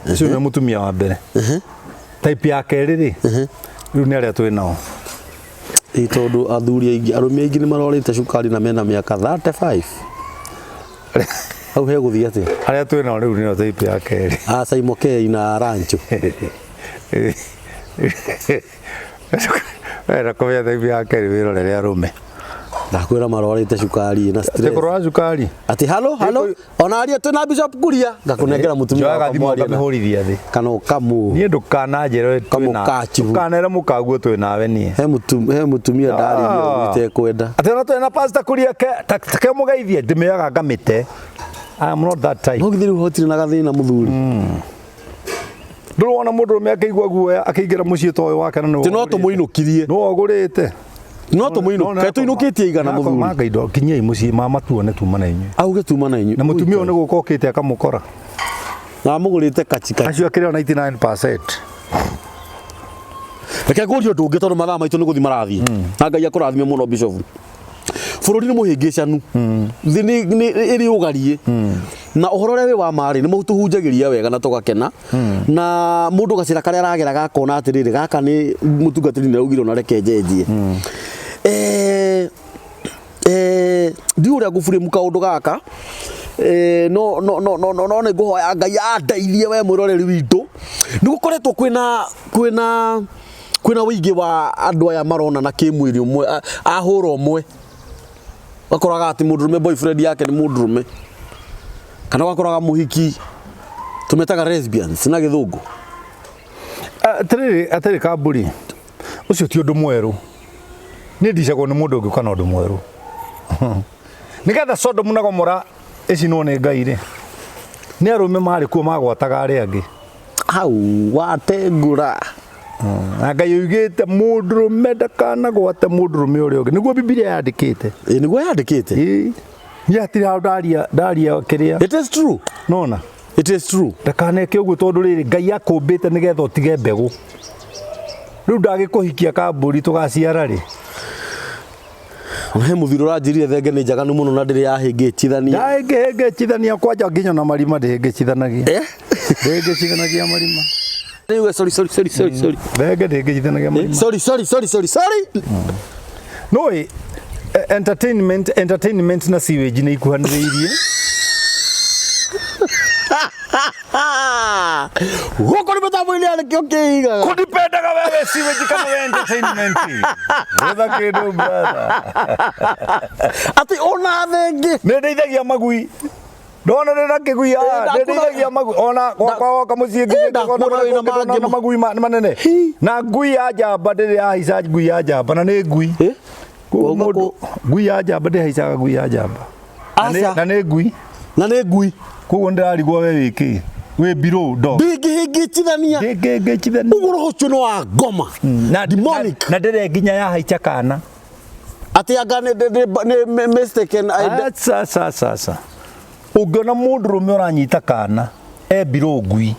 Ũcio nĩ mũtumia wa mbere. Type ya kerĩ rĩ, rĩu nĩ arĩa twĩ nao. Ĩ tondũ athuri aingĩ arũme aingĩ nĩ marorĩte cukari na mena mĩaka 35. Hau hegũthiĩ atĩa? Arĩa twĩ nao rĩu nĩo type ya kerĩ. A Saimokei na Rancho. Wenda kũmenya type ya kerĩ wĩrorere arũme. Ndakwĩra marwarĩte cukari na Atĩ stress. kũrwara cukari. Atĩ halo halo ona aria twĩna Bishop Kuria ngakũnengera mũtumia Njoyaga wakwa thimũ mwarie na- ngamĩhũrithia thĩ. kana ũkamũ Niĩ ndũkananjĩre twĩna Kamũkachibu. ndũkanere mũkaguo twĩ nawe niĩ. he mũtumia ndarĩria ũguo itekwenda. Atĩ ona twĩna pastor Kuria ke ta ke mũgeithie ndĩmĩoyaga ngamĩte. I am not that type. No githĩ rĩu hotire na gathĩna mũthuri. Ndũrĩ wona mũndũrũme akĩigua guoya akĩingĩra mũciĩ ta ũyũ wake na nĩwe Atĩ no tũmũinũkirie. nĩwe ũgũrĩte. No tũmũinũkie. Kaĩ tũinũkĩtie igana mũthuri. Manga indo kinyai mũciĩ mama tuone tuma na inyuĩ. Auge tuma na inyuĩ. Na mũtumia ũyũ nĩ gũka okĩte akamũkora. Na amũgũrĩte kachikachi. Acio akĩrĩ o 99%. Reke ngũrie ũndũ ũngĩ tondũ mathaa maitũ nĩ gũthiĩ marathiĩ. Na Ngai akũrathime mũno Bishop. Bũrũri nĩ mũhĩngĩcanu. Thĩ nĩ ĩrĩ ũgariĩ. Na ũhoro ũrĩa wĩ wa ma rĩ nĩ mũtũhunjagĩria wega na tũgakena. Na mũndũ gacĩra karĩa aragera gakona atĩrĩrĩ gaka nĩ mũtungatĩri nĩ araugire ona reke njenjie. Ndiũĩ ũrĩa ngũburĩmu kaũndũ gaka. No no no no no no nĩ ngũhoya Ngai andeithie we mwĩroreri witũ. Nĩ gũkoretwo kwĩna kwĩna kwĩna ũingĩ wa andũ aya maronana kĩmwĩrĩ ũmwe ahũra ũmwe. Ũgakoraga atĩ mũndũrũme boyfriend yake nĩ mũndũrũme. Kana ũgakoraga mũhiki tũmetaga lesbians na gĩthũngũ. Atĩrĩrĩ atĩrĩ kamburi ũcio ti ũndũ mwerũ. Niĩ ndicagwo nĩ mũndũ ũngĩũka na ũndũ mwerũ. Nĩgetha Sodomu na Gomora ĩcinwo nĩ Ngai rĩ, nĩ arũme marĩ kuo magwataga arĩa angĩ. Hau watengũra. Na Ngai oigĩte mũndũrũme ndakanagwate mũndũrũme ũrĩa ũngĩ. Nĩguo Bibilia yandĩkĩte. Ĩ nĩguo yandĩkĩte. Ĩĩ. Niĩ hatirĩ handũ ndaria ndaria kĩrĩa. It is true. Nona. It is true. Ndakaneke ũguo tondũ rĩrĩ Ngai akũmbĩte nĩgetha ũtige mbegũ. Rĩu ndagĩkũhikia kambũri tũgaciara rĩ. He mũthuri ũranjĩrire thenge nĩ njaganu mũno na ndĩrĩ yahĩngĩchithania. Ndahĩngĩhĩngĩchithania kwanja nginya na marima ndĩhĩngĩchithanagia. Ndĩhĩngĩchithanagia marima. Rĩu sorry sorry sorry sorry sorry. Thenge ndĩhĩngĩchithanagia marima. Sorry sorry sorry sorry sorry. Nũĩ entertainment entertainment na sewage nĩ ikuhanĩrĩirie. Gũkũ nĩ mĩtambo-inĩ ya nĩkĩo kĩigaga. Kũdipendaga wewe sewage kana we entertainment. Gwetha kĩndũ brother. Atĩ ona thenge. Nĩ ndeithagia magui. Ndona ndĩ na kĩgui haha, Ĩ, nĩ ndeithagia magui. Ona gwakwa woka mũciĩ nginya ndakuona wĩna mangĩ ndona magui manene. Na ngui ya njamba ndĩrĩ yahaica ngui ya njamba na nĩ ngui. Eh? Koguo Wauga mũndũ ngui ya njamba ndĩhaicaga ngui ya njamba. Aca. Na nĩ ngui. Na nĩ ngui. Koguo ndĩrarigwo we wĩ kĩ. Wĩ below dog. Ndĩngĩhĩngĩchithania. Ndĩngĩhĩngĩchithania. Ũguo roho ũcio nĩ wa ngoma. Na Demonic. Na ndĩrĩ nginya yahaica kana. Atĩ anga nĩ mistaken Aca aca aca aca. Ũngĩona mũndũrũme ũranyita kana e below ngui.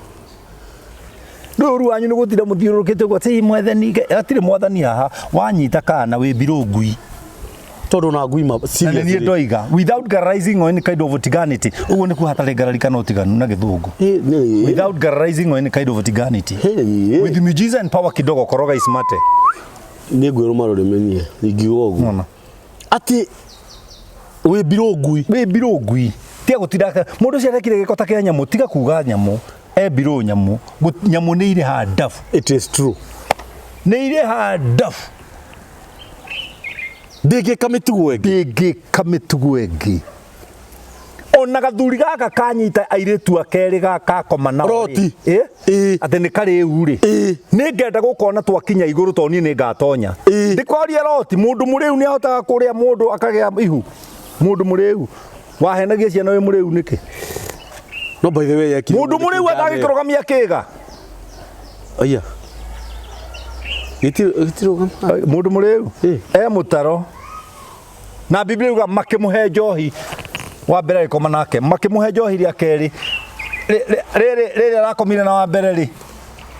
Rĩu ũru wanyu nĩ gũtinda mũthiũrũrũkĩte ũguo atĩ mwathani atirĩ mwathani haha wanyita kana wĩ mbirũ ngui. Tondũ na ngui ma Na nĩ niĩ seriously. ndoiga without garalizing or any kind of utiganity ũguo nĩkuo hatarĩ ngarari kana ũtiganu na gĩthũngũ. Without garalizing or any kind of utiganity. With miujiza and power kidogo koroga isimate. Nĩ ngwĩrũma rũrĩmĩ niĩ ingiuga ũguo. Nona. Atĩ wĩ mbirũ ngui. Wĩ mbirũ ngui. Tiga gũtinda mũndũ ũcio arekire gĩko ta kĩa nyamũ tiga kuga nyamũ e mbirũ nyamũ. Nyamũ nĩ irĩha ndabu. It is true. Nĩ irĩha ndabu. Ndĩngĩka mĩtugo ĩngĩ. Ndĩngĩka mĩtugo ĩngĩ. Ona gathuri gaka kanyita airĩtu akerĩ gakakoma nao rĩ. Roti. Ĩ? Ĩ. Atĩ nĩ karĩu rĩ. Ĩ. Nĩ ngenda gũkona twakinya igũrũ tondũ niĩ nĩ ngatonya. Ĩ. Ndĩkoria Roti mũndũ mũrĩu nĩ ahotaga kũrĩa mũndũ akagĩa ihu. Mũndũ mũrĩu. Wahenagia ciana wĩ mũrĩu nĩkĩ? No by the way yekire. Mũndũ mũrĩu atangĩkĩrũgamia kĩga. Aya. Gĩtirũgama. Mũndũ mũrĩu Ĩ. e mũtaro. Na Biblia yuga makĩmũhe njohi wa mbere agĩkoma nake makĩmũhe njohi rĩa kerĩ rĩrĩ rĩrĩ arakomire na wa mbere rĩ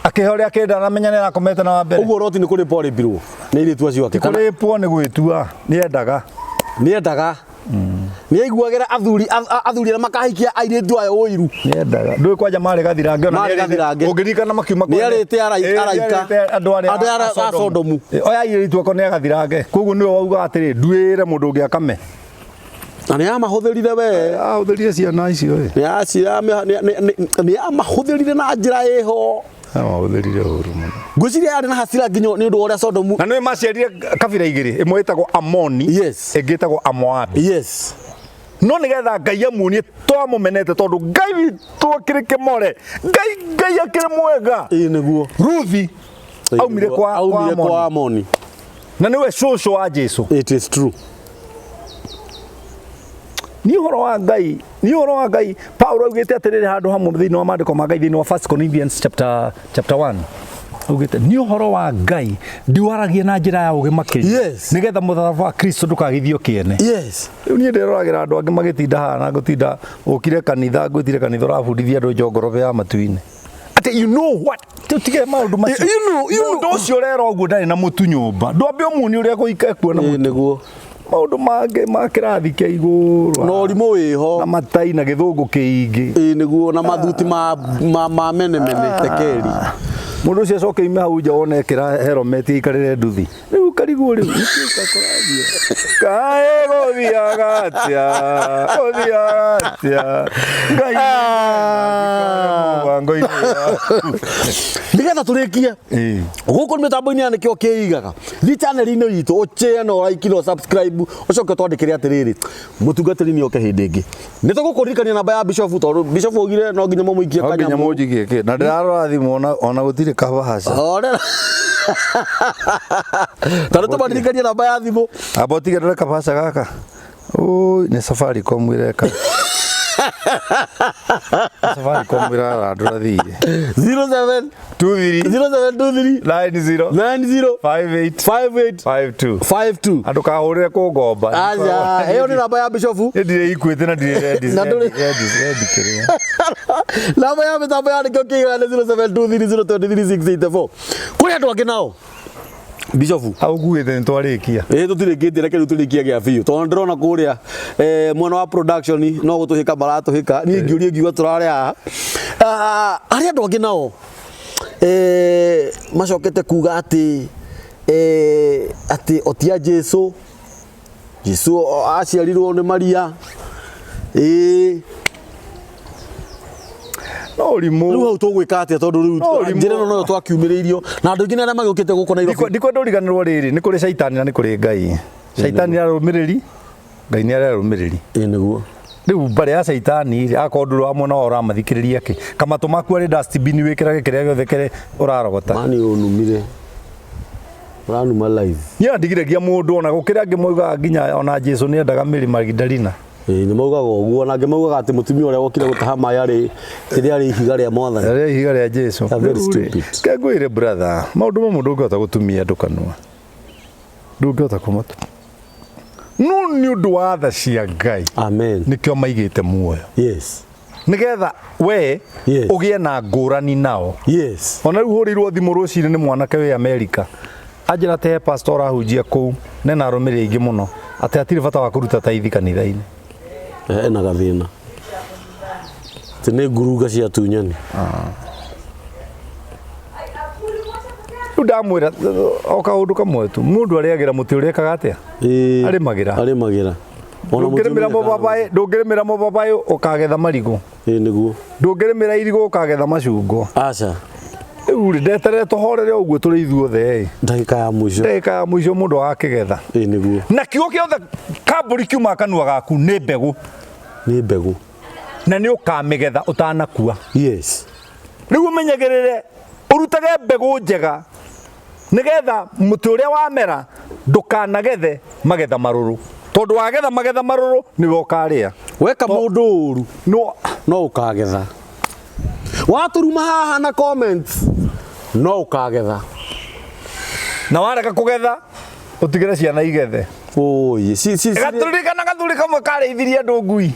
akĩheo rĩa kenda aramenya nĩ arakomete na wa mbere. Ũguo Roti nĩ kũrĩpwo arĩpirwo nĩ airĩtu acio ake. Kana Kũrĩpwo nĩ gwĩtua nĩ endaga. nĩ endaga. Nĩ aiguagĩra athuri athuri arĩa makahikia airĩtu aya ũiru. Nĩ endaga. Ndũĩ kwanja marĩ gathirange ona Marĩ nĩ arĩte- gathirange. Ũngĩririkana makiuma Nĩ arĩte Ĩ, nĩ araika. arĩte andũ arĩa Andũ arĩa a Sodomu. Ĩ, oya airĩtu akwa nĩ agathirange. Koguo nĩwe wauga atĩrĩ nduĩre mũndũ ũngĩ akame. Na nĩ amahũthĩrire we. Ahũthĩrire ciana icio ĩ. Nĩ amahũthĩrire na njĩra ĩho. Amahũthĩrire ũru mũno. Ngwĩciria yarĩ na hasira nginya nĩ ũndũ wa ũrĩa Sodomu. Na nĩwe maciarire kabira igĩrĩ ĩmwe ĩtagwo Amoni Yes. ĩngĩ ĩtagwo Amoabi. Yes. No nĩgetha Ngai amuonie twamũmenete tondũ Ngai witũ akĩrĩ kĩmore Ngai Ngai akĩrĩ mwega. Ĩ nĩguo. Ruthi aumire kwa aumire kwa Amoni. Na nĩwe cũcũ wa Jesu. It is true. Nĩ ũhoro wa Ngai, nĩ ũhoro wa Ngai. Paulo augĩte atĩrĩrĩ handũ hamwe thĩinĩ wa maandĩko ma Ngai thĩinĩ wa 1 Corinthians chapter 1. Augĩte nĩ ũhoro wa Ngai ndiwaragia na njĩra ya ũgĩ makĩria. Yes. Nĩgetha mũtharaba wa Kristo ndũkagithio kĩene. Yes. Rĩu niĩ ndĩroragĩra andũ angĩ magĩtinda haha na ngũtinda ũkire kanitha ngwĩtire kanitha ũrabundithia andũ njongorobe ya matu-inĩ. Atĩ you know what? Tũtige maũndũ macio. You know, you know. Mũndũ ũcio ũrera ũguo ndarĩ na mũtu nyũmba. Ndwambe ũmuonie ũrĩa gũika kuona Ĩ mũtu. nĩguo. Maũndũ mangĩ ma kĩrathi kĩa igũrũ. Na ũrimũ wĩho. Na matai na gĩthũngũ kĩingĩ. Ĩ nĩguo na mathuti ma mene mene tekeri. Mũndũ ũcio acoke ime hau nja wone ekĩra helmet aikarĩre nduthi. Rĩu karigwo rĩu nĩkĩĩ kũrathiĩ. Kaĩ gũthiaga atĩa? Gũthiaga atĩa? Ngai mũbango-inĩ waku. Nĩgetha tũrĩkie Ĩ. gũkũ nĩ mĩtambo-inĩ ya nĩkĩo kĩigaga thiĩ channel-inĩ itũ ũchĩe na ũraiki na ũsubscribe ũcoke ũtwandĩkĩre atĩrĩrĩ mũtungatĩri nĩ oke hĩndĩ ĩngĩ nĩ tũgũkũririkania namba ya bishop tondũ bishop augire no nginya mũmũikie No nginya kanyamũ mũnjikie kĩ na ndĩrarora thimũ ona gũtirĩ kabahaca. Horera. Tondũ tũmaririkanie namba ya thimũ Amba ũtige ndore kabahaca gaka. Ũi nĩ Safaricom ĩreka. Safaricom ĩrarandũra thirĩ. 07 23 0723 90 90 58 58 52 52 andå kahå rä re kå ngomba Aca, ĩyo nĩ namba ya bishop ndirä ikuä na ndirä Na ndũrĩ- rendi kä rä a namba ya mĩtambo ya nĩkĩo kĩigaga nĩ 0723023684 kũrĩ andũ angĩ nao bishop hau nguä te nä twarä kia ä tå tirä kä tie reke rä u tå rä kie gä a biå tondå ndä rona kå rä a mwena wa production no gå tå hä ka maratå hä ka niä ngä å ria ngiuga tå rarä haha arä andå angä nao macokete kuga atä atä otia Jesu Jesu aciarirwo nĩ Maria ä no å rimå rä u hau tå gwä ka atä tondå rä No u ũrimũ. njä ra ä no noyo twakiumä rä irio na andå aingä nä arä a magä å kä te gå kå Nairobi ndikwenda å riganä rwo rä rä nä kå rä caitani na nä kå rä ngai caitani arå mä rä ri ngai nä arä arå mä rä ri ä nä guo rä u mbarä ya caitani rĩ akorwo ndå wa mwena wao å ramathikä rä ria kä kamatå maku arä dustbin wä kä rage kä rä a gä othe kä rä å rarogota mani å numire ũranuma live niä ndigiragia må ndå ona gå kä rä angä moigaga nginya ona Jesu nä endaga mä rä Magdalena Ĩĩ, nĩ maugaga ũguo na angĩ maugaga atĩ mũtumia ũrĩa wokire gũtaha maĩ arĩ rĩrĩa arĩ ihiga rĩa mwathani rĩa ihiga rĩa Jesu They are very stupid. kengwĩre brother maũndũ mamwe ndũngĩhota gũtumia andũ kanua ndũngĩhota kũmatu no nĩ ũndũ wa tha cia Ngai amen nĩkĩo maigĩte muoyo yes Nĩgetha we ũgĩe na ngũrani nao. Ona rĩu hũrĩirwo thimũ rũcinĩ nĩ mwanake wĩ Amerika, anjĩra atĩ he pastor ũrahunjia kũu nena arũmĩrĩri aingĩ mũno, atĩ hatirĩ bata wa kũruta taithi kanitha-inĩ. Ena gathĩna atĩ nĩ ngurunga cia tunyani. Rĩu ndamwĩra o kaũndũ kamwe tu, mũndũ arĩagĩra mũtĩ ũrĩa ekaga atĩa? Arĩmagĩra. Arĩmagĩra. Ona mũtĩ Ndũngĩrĩmĩra ũmenyaga. mũbabaĩ, ndũngĩrĩmĩra mũbabaĩ ũkagetha marigũ. Ĩĩ nĩguo. Ndũngĩrĩmĩra irigũ ũkagetha macungwa. Aca. Rĩu rĩ, ndeterere tũhorere ũguo tũrĩ ithuothe ĩ. Ndagĩka ya mũico. Ndagĩka ya mũico mũndũ agakĩgetha. Ĩĩ nĩguo. Na kiugo gĩothe kambũri kiumaga kanua gaku nĩ mbegũ. Nĩ mbegũ. Na nĩ ũkamĩgetha ũtanakua. Yes. Rĩu ũmenyagĩrĩre ũrutage mbegũ njega nĩgetha mũtĩ ũrĩa wamera ndũkanagethe magetha marũrũ, tondũ wagetha magetha marũrũ nĩwe ũkarĩa. Weka mũndũ ũru no no ũkagetha. Watũruma haha na comments no ũkagetha. Na warega kũgetha ũtigĩre ciana igethe. Oye, si si si. Gatũririkana gathuri kamwe karĩithirie andũ ngui,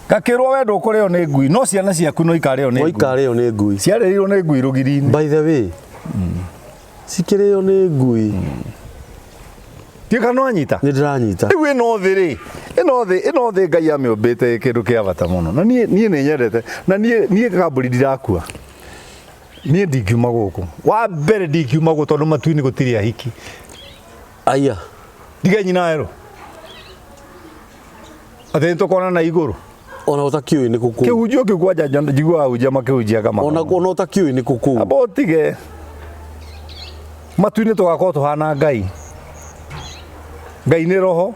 gakĩrwo we ndũkũrĩo nĩ ngui, no ciana ciaku no ikarĩo nĩ No ngui. ikarĩo nĩ ngui. Ciarĩirwo nĩ ngui rũgiri-inĩ. By the way, cikĩrĩo nĩ ngui. Ndiũĩ kana nĩwanyita? Nĩ ndĩranyita. Rĩu ĩno thĩ rĩ, ĩno thĩ, ĩno thĩ Ngai amĩũmbĩte ĩ kĩndũ kĩa bata mũno. Na niĩ niĩ nĩ nyendete, na niĩ niĩ kambũri ndirakua. Niĩ ndingiuma gũkũ. Wa mbere ndingiuma gũkũ tondũ matu-inĩ gũtirĩ ahiki. Aya. Ndige nyina werũ. Atĩ nĩ tũkonana igũrũ. Ona ũtakĩũĩ nĩ kũ kũu. Kĩhunjio kĩu kwanja njiguaga ahunjia makĩhunjia kama. Ona ona ũtakĩũĩ nĩ kũ kũu. Amba ũtige. Matu-inĩ tũgakorwo tũhana Ngai. Ngai nĩ roho,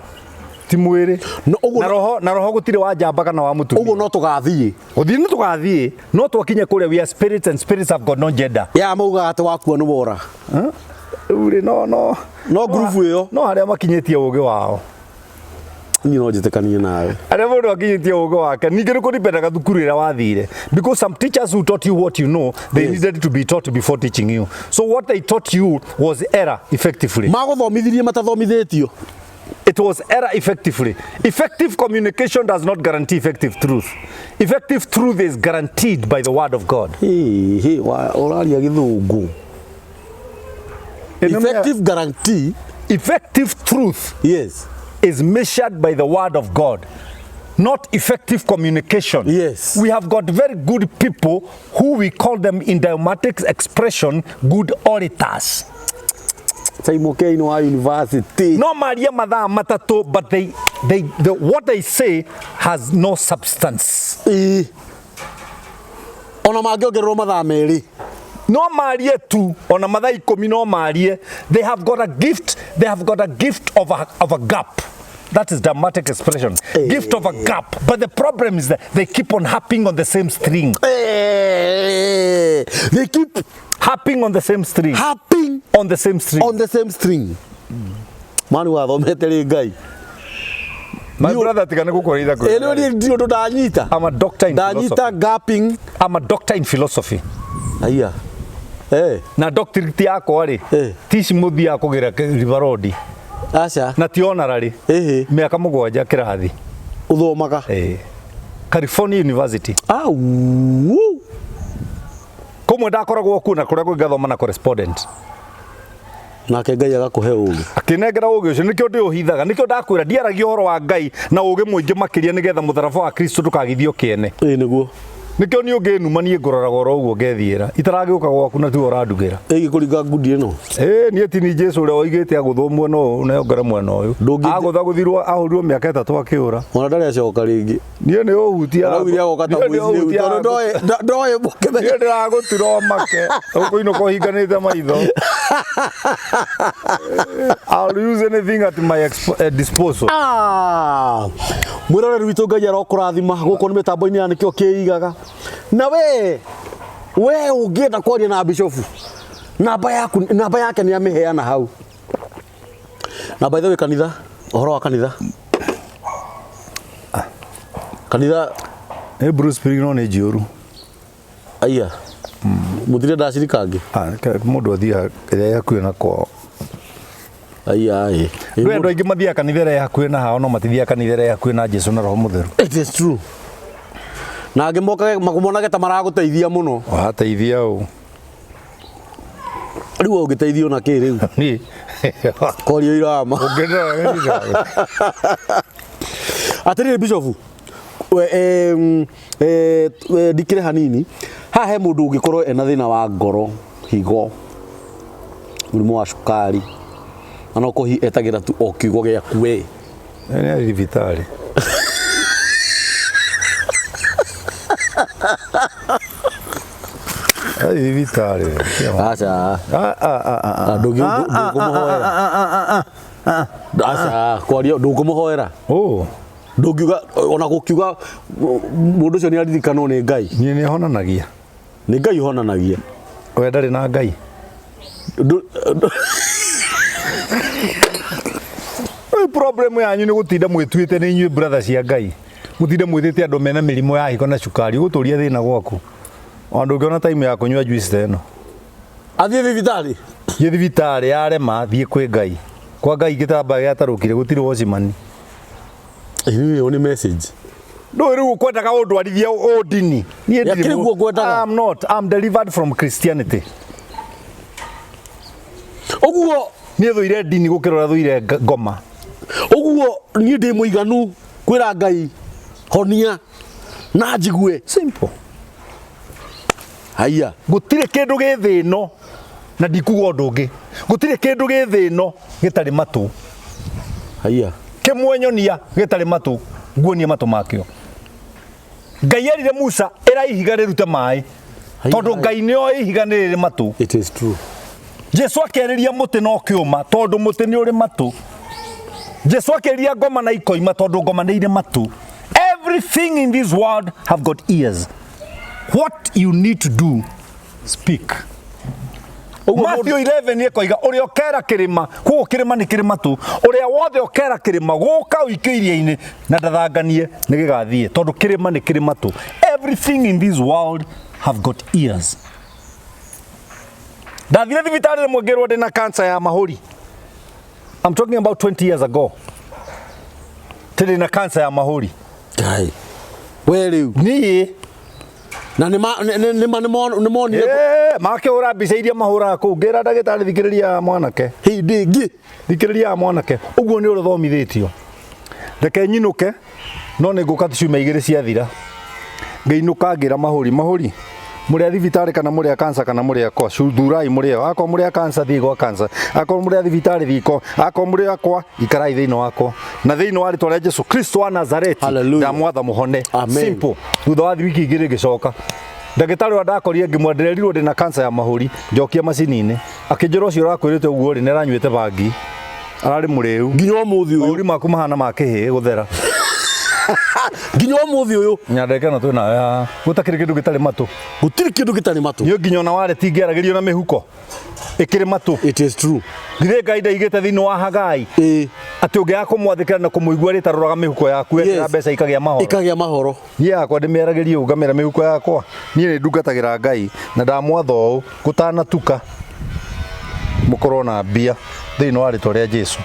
ti mwĩrĩ. No, ũguo Na roho, na roho gũtirĩ wa njamba kana wa mũtumia. Ũguo no tũgathiĩ. Gũthiĩ nĩ tũgathiĩ, no twakinye kũrĩa we are spirits and spirits have got no gender. Ya maugaga atĩ wakua nĩ wora. Rĩu rĩ, no, no. No ngurubu ĩyo. No harĩa makinyĩtie ũgĩ wao. Niĩ no njĩtĩkanie nawe. Arĩa mũndũ akinyĩtie ũgĩ wake, ningĩ nĩ kũripendaga thukuru ĩrĩa wathire. Because some teachers who taught you what you know, they needed to be taught before teaching you. So what they taught you was error effectively. Magũthomithirie matathomithĩtio. It was error effectively. Effective communication does not guarantee effective truth. Effective truth is guaranteed by the word of God. Hĩ, hĩ, ũraria gĩthũngũ. Effective guarantee. Effective truth. Yes. Is measured by the word of God, not effective communication. Yes. We have got very good people who we call them in diomatic expression good orators. Simon Kane wa university. No maria mathaa matatũ, but what they say has no substance. Ĩĩ. Ona mangĩongererwo mathaa merĩ. No marie tu, ona mathaa ikũmi no marie. They have got a gift, they have got a gift of a gap. That is dramatic expression. Gift of a gap. But the problem is that they keep on harping on the same string. They keep harping on the same string. Harping on the same string. On the same string. Mani wathomete rĩ Ngai? My brother, tiga nĩ gũkũrĩitha kwĩ. Ĩ, rĩu niĩ ndirĩ ũndũ ndanyita. I'm a doctor in Ndanyita philosophy. gapping. I'm a doctor in philosophy. Aya. Na doctorate yakwa rĩ, ti ici mũthiaga kũgĩra River Road. Aca. Na ti honorary. Mĩaka mũgwanja kĩrathi. Ũthomaga? California University. Au. Kũmwe ndakoragwo kuo na kũrĩa kũngĩ ngathoma na correspondent. Nake Ngai agakũhe ũgĩ. Akĩnengera ũgĩ ũcio, nĩkĩo ndĩũhithaga, nĩkĩo ndakwĩra ndiaragia ũhoro wa Ngai na ũgĩ mũingĩ makĩria nĩgetha mũtharaba wa Kristo ndũkagithio kĩene. Ĩĩ nĩguo. Nĩkĩo niĩ ũngĩnuma niĩ ngũroraga oro ũguo ngethiĩra. Itaragĩũka gwaku na tiwe ũrandugĩra. Ĩgĩ kũringa ngundi ĩno. Ĩĩ niĩ ti ni Jesu ũrĩa woigĩte agũthwo mwena ũyũ na ongere mwena ũyũ. Agũthagũthirwo ahũrirwo mĩaka ĩtatũ akĩũra. Ona ndarĩ acoka rĩngĩ. Niĩ nĩ ũhutia. Araugire agoka ta Niĩ nĩ mũici rĩu, ũhutia tondũ ndoĩ mũkĩmenya. Niĩ ndĩragũtura ũmake. Ũkũinũka ũhinganĩte maitho. I'll use anything at my disposal. Mwĩroreri witũ Ngai arokũrathima gũkũ nĩ mĩtambo-inĩ ya nĩkĩo kĩigaga. Na we ũngĩenda kwaria na bishofu, namba yaku, namba yake nĩ amĩheana hau. Na by the way, kanitha, ũhoro wa kanitha. Kanitha Nĩ Bruce Spring no nĩ njiyũru. Aya. Mũtirenda acirika angĩ? Mũndũ athiaga ĩrĩa ĩ hakuhĩ na kwao. Aya, ĩ. Kwĩ andũ aingĩ mathiaga kanitha ĩrĩa ĩ hakuhĩ na hao, no matithiaga kanitha ĩrĩa ĩ hakuhĩ na Jesu na Roho Mũtheru. It is true. Na angĩ mokage makumonage ta maragũteithia mũno. Wateithia ũ? Rĩu we ũngĩteithio na kĩ rĩu? Niĩ. Kwaria irama. Ũngĩndora. Atĩrĩrĩ Bishop, we, ndikĩre hanini haha he mũndũ ũngĩkorwo ena thĩna wa ngoro, higo, mũrimũ wa cukari, na no kũhi etagĩra tu o kiugo gĩaku we. Nĩ thibitarĩ. Ai thibitarĩ. Aca. Ndũngĩkũmũhoera. Aca, kwaria ndũkũmũhoera. Oh. Ndũngiuga ona gũkiuga mũndũ ũcio nĩ aririkanwo nĩ Ngai. Niĩ nĩ honanagia. Nĩ Ngai ũhonanagia. We ndarĩ na Ngai. Rĩu problem yanyu nĩ gũtinda mwĩtuĩte nĩ inyuĩ brother cia Ngai. Mũtinde mwĩtĩte andũ mena mĩrimũ ya higo na cukari ũgũtũria thĩna gwaku. Ona ndũngĩona time ya kũnyua juice ta ĩno. Athiĩ thibitarĩ. Thiĩ thibitarĩ yarema thiĩ kwĩ Ngai. Kwa Ngai gĩtambaya gĩatarũkire gũtirĩ wocimani. Ĩyo nĩ message. Ndũĩ rĩu ũkwendaga ũndwarithie ũndini. Niĩ ndirĩ Yakĩrĩ guo ngwendaga. I'm not. I'm delivered from Christianity. Ũguo Niĩ thũire ndini gũkĩra ũrĩa thũire ngoma. Ũguo niĩ ndĩ mũiganu kwĩra Ngai honia na njigue. Simple. Haiya. Gũtirĩ kĩndũ gĩ thĩ ĩno na ndikuga ũndũ ũngĩ. Gũtirĩ kĩndũ gĩ thĩ ĩno gĩtarĩ matũ. Haiya. Kĩmwe nyonia gĩtarĩ matũ, nguonie matũ makĩo. Ngai erire Musa ĩra ihiga rĩrute maĩ. Tondũ Ngai nĩ oĩ ihiga nĩ rĩrĩ matũ. It is true. Jesu akĩarĩria mũtĩ na ũkĩũma tondũ mũtĩ nĩ ũrĩ matũ. Jesu akĩarĩria ngoma na ikoima tondũ ngoma nĩ irĩ matũ. Everything in this world have got ears. What you need to do, speak. Matthew 11 ĩkoiga ũrĩa ũkera kĩrĩma, koguo kĩrĩma nĩ kĩrĩ matũ, ũrĩa wothe ũkera kĩrĩma gũka ũikio iria-inĩ na ndathanganie nĩ gĩgathiĩ, tondũ kĩrĩma nĩ kĩrĩ matũ. Everything in this world have got ears. Ndathire thibitarĩ rĩmwe ngĩrwo ndĩ na cancer ya mahũri. I'm talking about 20 years ago. Tĩrĩ na cancer ya mahũri. Ngai. We rĩu. Niĩ. Na nĩ ma nĩ monire. Makĩhũra mbica iria mahũraga kũu ngĩra ndagĩtarĩ thikĩrĩria mwanake. Hĩndĩ ĩngĩ. Thikĩrĩria mwanake. Ũguo nĩ ũrĩthomithĩtio. Reke nyinũke no nĩ ngũka ciumia igĩrĩ ciathira. Ngĩinũka ngĩra mahũri mahũri. Mũrĩ a thibitarĩ kana mũrĩ a cancer kana mũrĩ a kwa thurai mũrĩ o. Akorwo mũrĩ a cancer thiĩ gwa cancer. Akorwo mũrĩ a thibitarĩ thiĩ kwa. Akorwo mũrĩ akwa ikarai thĩinĩ wakwa. Na thĩinĩ wa rĩtwa rĩa Jesu Kristo wa Nazareti ndamwatha mũhone. Simple. Thutha wa wiki igĩrĩ ngĩcoka. Ndagĩtarĩ ũrĩa ndakorire ngĩmwĩra ndĩrerirwo ndĩna cancer ya mahũri njokia macini-inĩ. Akĩnjĩra ũcio ũrakwĩrĩte ũguo rĩ nĩ aranyuĩte bangi. Ararĩ mũrĩu. Nginya ũmũthĩ ũyũ. Mahũri maku mahana ma kĩhĩĩ gũthera. Nginya ũmũthĩ ũyũ. Nyandĩke ĩno twĩ nayo haha. Gũtakĩrĩ kĩndũ gĩtarĩ matũ. Gũtirĩ kĩndũ gĩtarĩ matũ. Niĩ nginya ona wareti ingĩaragĩrio na mĩhuko ĩkĩrĩ matũ. It is true. Githĩ Ngai ndaigĩte thĩinĩ wa Hagai atĩ ũngĩaga kũmwathĩkĩra na kũmũigua rĩtarũraga mĩhuko yaku wekĩra mbeca ikagĩa mahoro. Ikagĩa mahoro. Niĩ yakwa ndĩmĩaragĩrie ũũ ngamĩra mĩhuko yakwa. Niĩ nĩ ndungatagĩra Ngai na ndamwatha ũũ gũtanatuka mũkorwo na mbia thĩinĩ wa rĩtwa rĩa Jesu.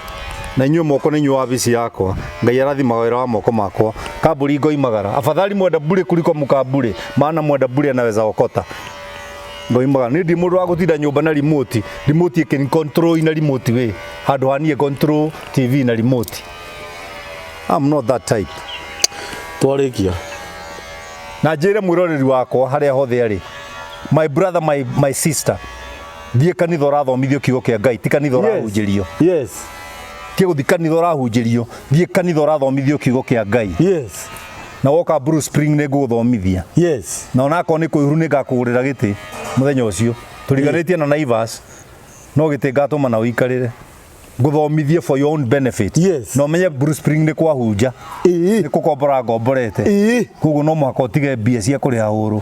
Na inyuĩ moko nĩ inyuĩ wabici yakwa. Ngai arathimaga wĩra wa moko makwa. Kamburi ngoimagara. Afadhali mwenda bure kuliko mkabure. Maana mwenda bure anaweza okota. Ngoimagara. Niĩ ndi mũndũ wa gũtinda nyũmba na remote. Remote ĩkĩni control na remote we. Handũ ha niĩ control TV na remote. I'm not that type. Twarĩkia. Na njĩre mwĩroreri wakwa harĩa hothe arĩ. My brother, my sister. Thiĩ kanitha ũrathomithio kiugo kĩa Ngai, ti kanitha ũrahunjĩrio. Yes. Ti gũthiĩ kanitha ũrahunjĩrio, thiĩ kanitha ũrathomithio kiugo kĩa Ngai. Yes. Na woka Blue Spring nĩ ngũgũthomithia. Yes. Na onakorwo nĩ kũihuru nĩ ngakũgũrĩra gĩtĩ mũthenya ũcio. Tũriganĩtie na Naivas, no gĩtĩ ngatũma na ũikarĩre. Ngũthomithie for your own benefit. Yes. Na ũmenye Blue Spring nĩ kwahunja. Nĩ kũkombora ngomborete. Koguo no mũhaka ũtige mbia cia kũrĩha ũrũ.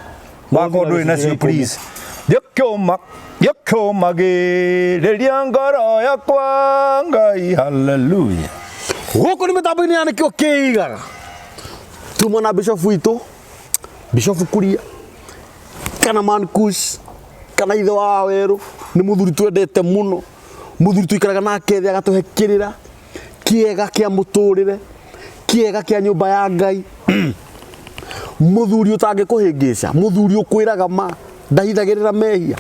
Wakorwo ndũrĩ nacio please. Gĩkĩũma gĩkĩũmagĩrĩria ngoro yakwa Ngai hallelujah. Gũkũ nĩ mĩtambo-inĩ ya nĩkĩo kĩigaga. Tuma na Bishop witũ, Bishop Kuria, kana Man Kush, kana ithe wa werũ, nĩ mũthuri twendete mũno. Mũthuri tũikaraga nake thĩ agatũhe kĩrĩra kĩega kĩa mũtũrĩre, kĩega kĩa nyũmba ya Ngai. Muthuri utangikuhingica, muthuri ukwiraga ma, ndahithagirira mehia,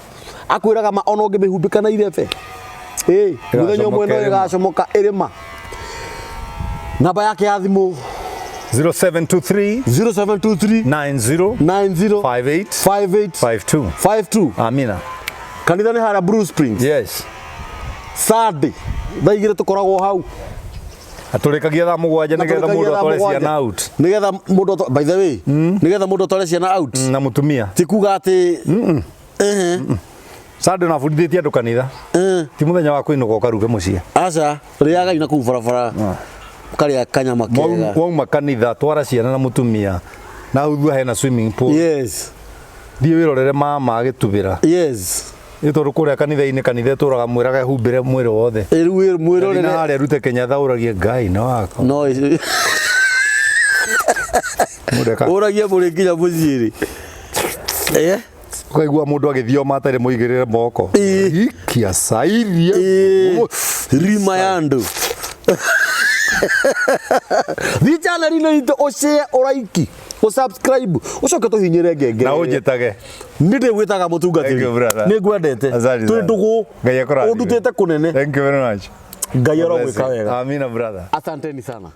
akwiraga ma ona ũngĩmĩhumbĩka na irebe. Ĩ, muthenya ũmwe no Ĩgacomoka ĩgacomoka ĩrĩma. Namba yake ya thimũ? 0723 0723 90 90 58 58 52. 52. Amina. Kanitha nĩ harĩa Blue Springs. Yes. Sunday thaa 2 tũkoragwo hau. Atũrĩkagia thaa 7 nĩgetha mũndũ atware ciana out. Nĩgetha mũndũ by the way, nĩgetha mũndũ atware ciana out. Na mũtumia. Ti kuga atĩ ehe. Sunday nabundithĩtie andũ kanitha. Ti mũthenya wa kũinũka ũkaruge mũciĩ. Aca, rĩagai na kũu barabara, ũkarĩa kanyama kega. Wauma kanitha, twara ciana na mũtumia na hau thutha hena swimming pool. Thiĩ wĩrorere mama agĩtubĩra. Nĩ tondũ kũrĩa kanitha-inĩ, kanitha ĩtũraga mwĩraga ĩhumbĩre mwĩrĩ wothe. Rĩu Na mwĩrorere. harĩa rute Kenyatta ũragie Ngai no wakwa. No Mũndũ ũragie mũrĩ nginya mũciĩ rĩ. Ũkaigua mũndũ agĩthioma atarĩ mũigĩrĩre moko. Ikia sairia. Rima ya andũ. Thiĩ channel-inĩ itũ, ũshare, ũraiki, ũsubscribe, ũcoke tũhinyĩre ngengere. Na ũnjĩtage. Nĩ ndĩgwĩtaga. Thank you, Mũtungatĩri, brother. nĩ ngwendete. Asante Twĩ sana. ndũgũ. Ngai akũrathime. Ũndutĩte kũnene. Thank you very much. Ngai arogwĩka wega. Amina, brother. Asanteni sana.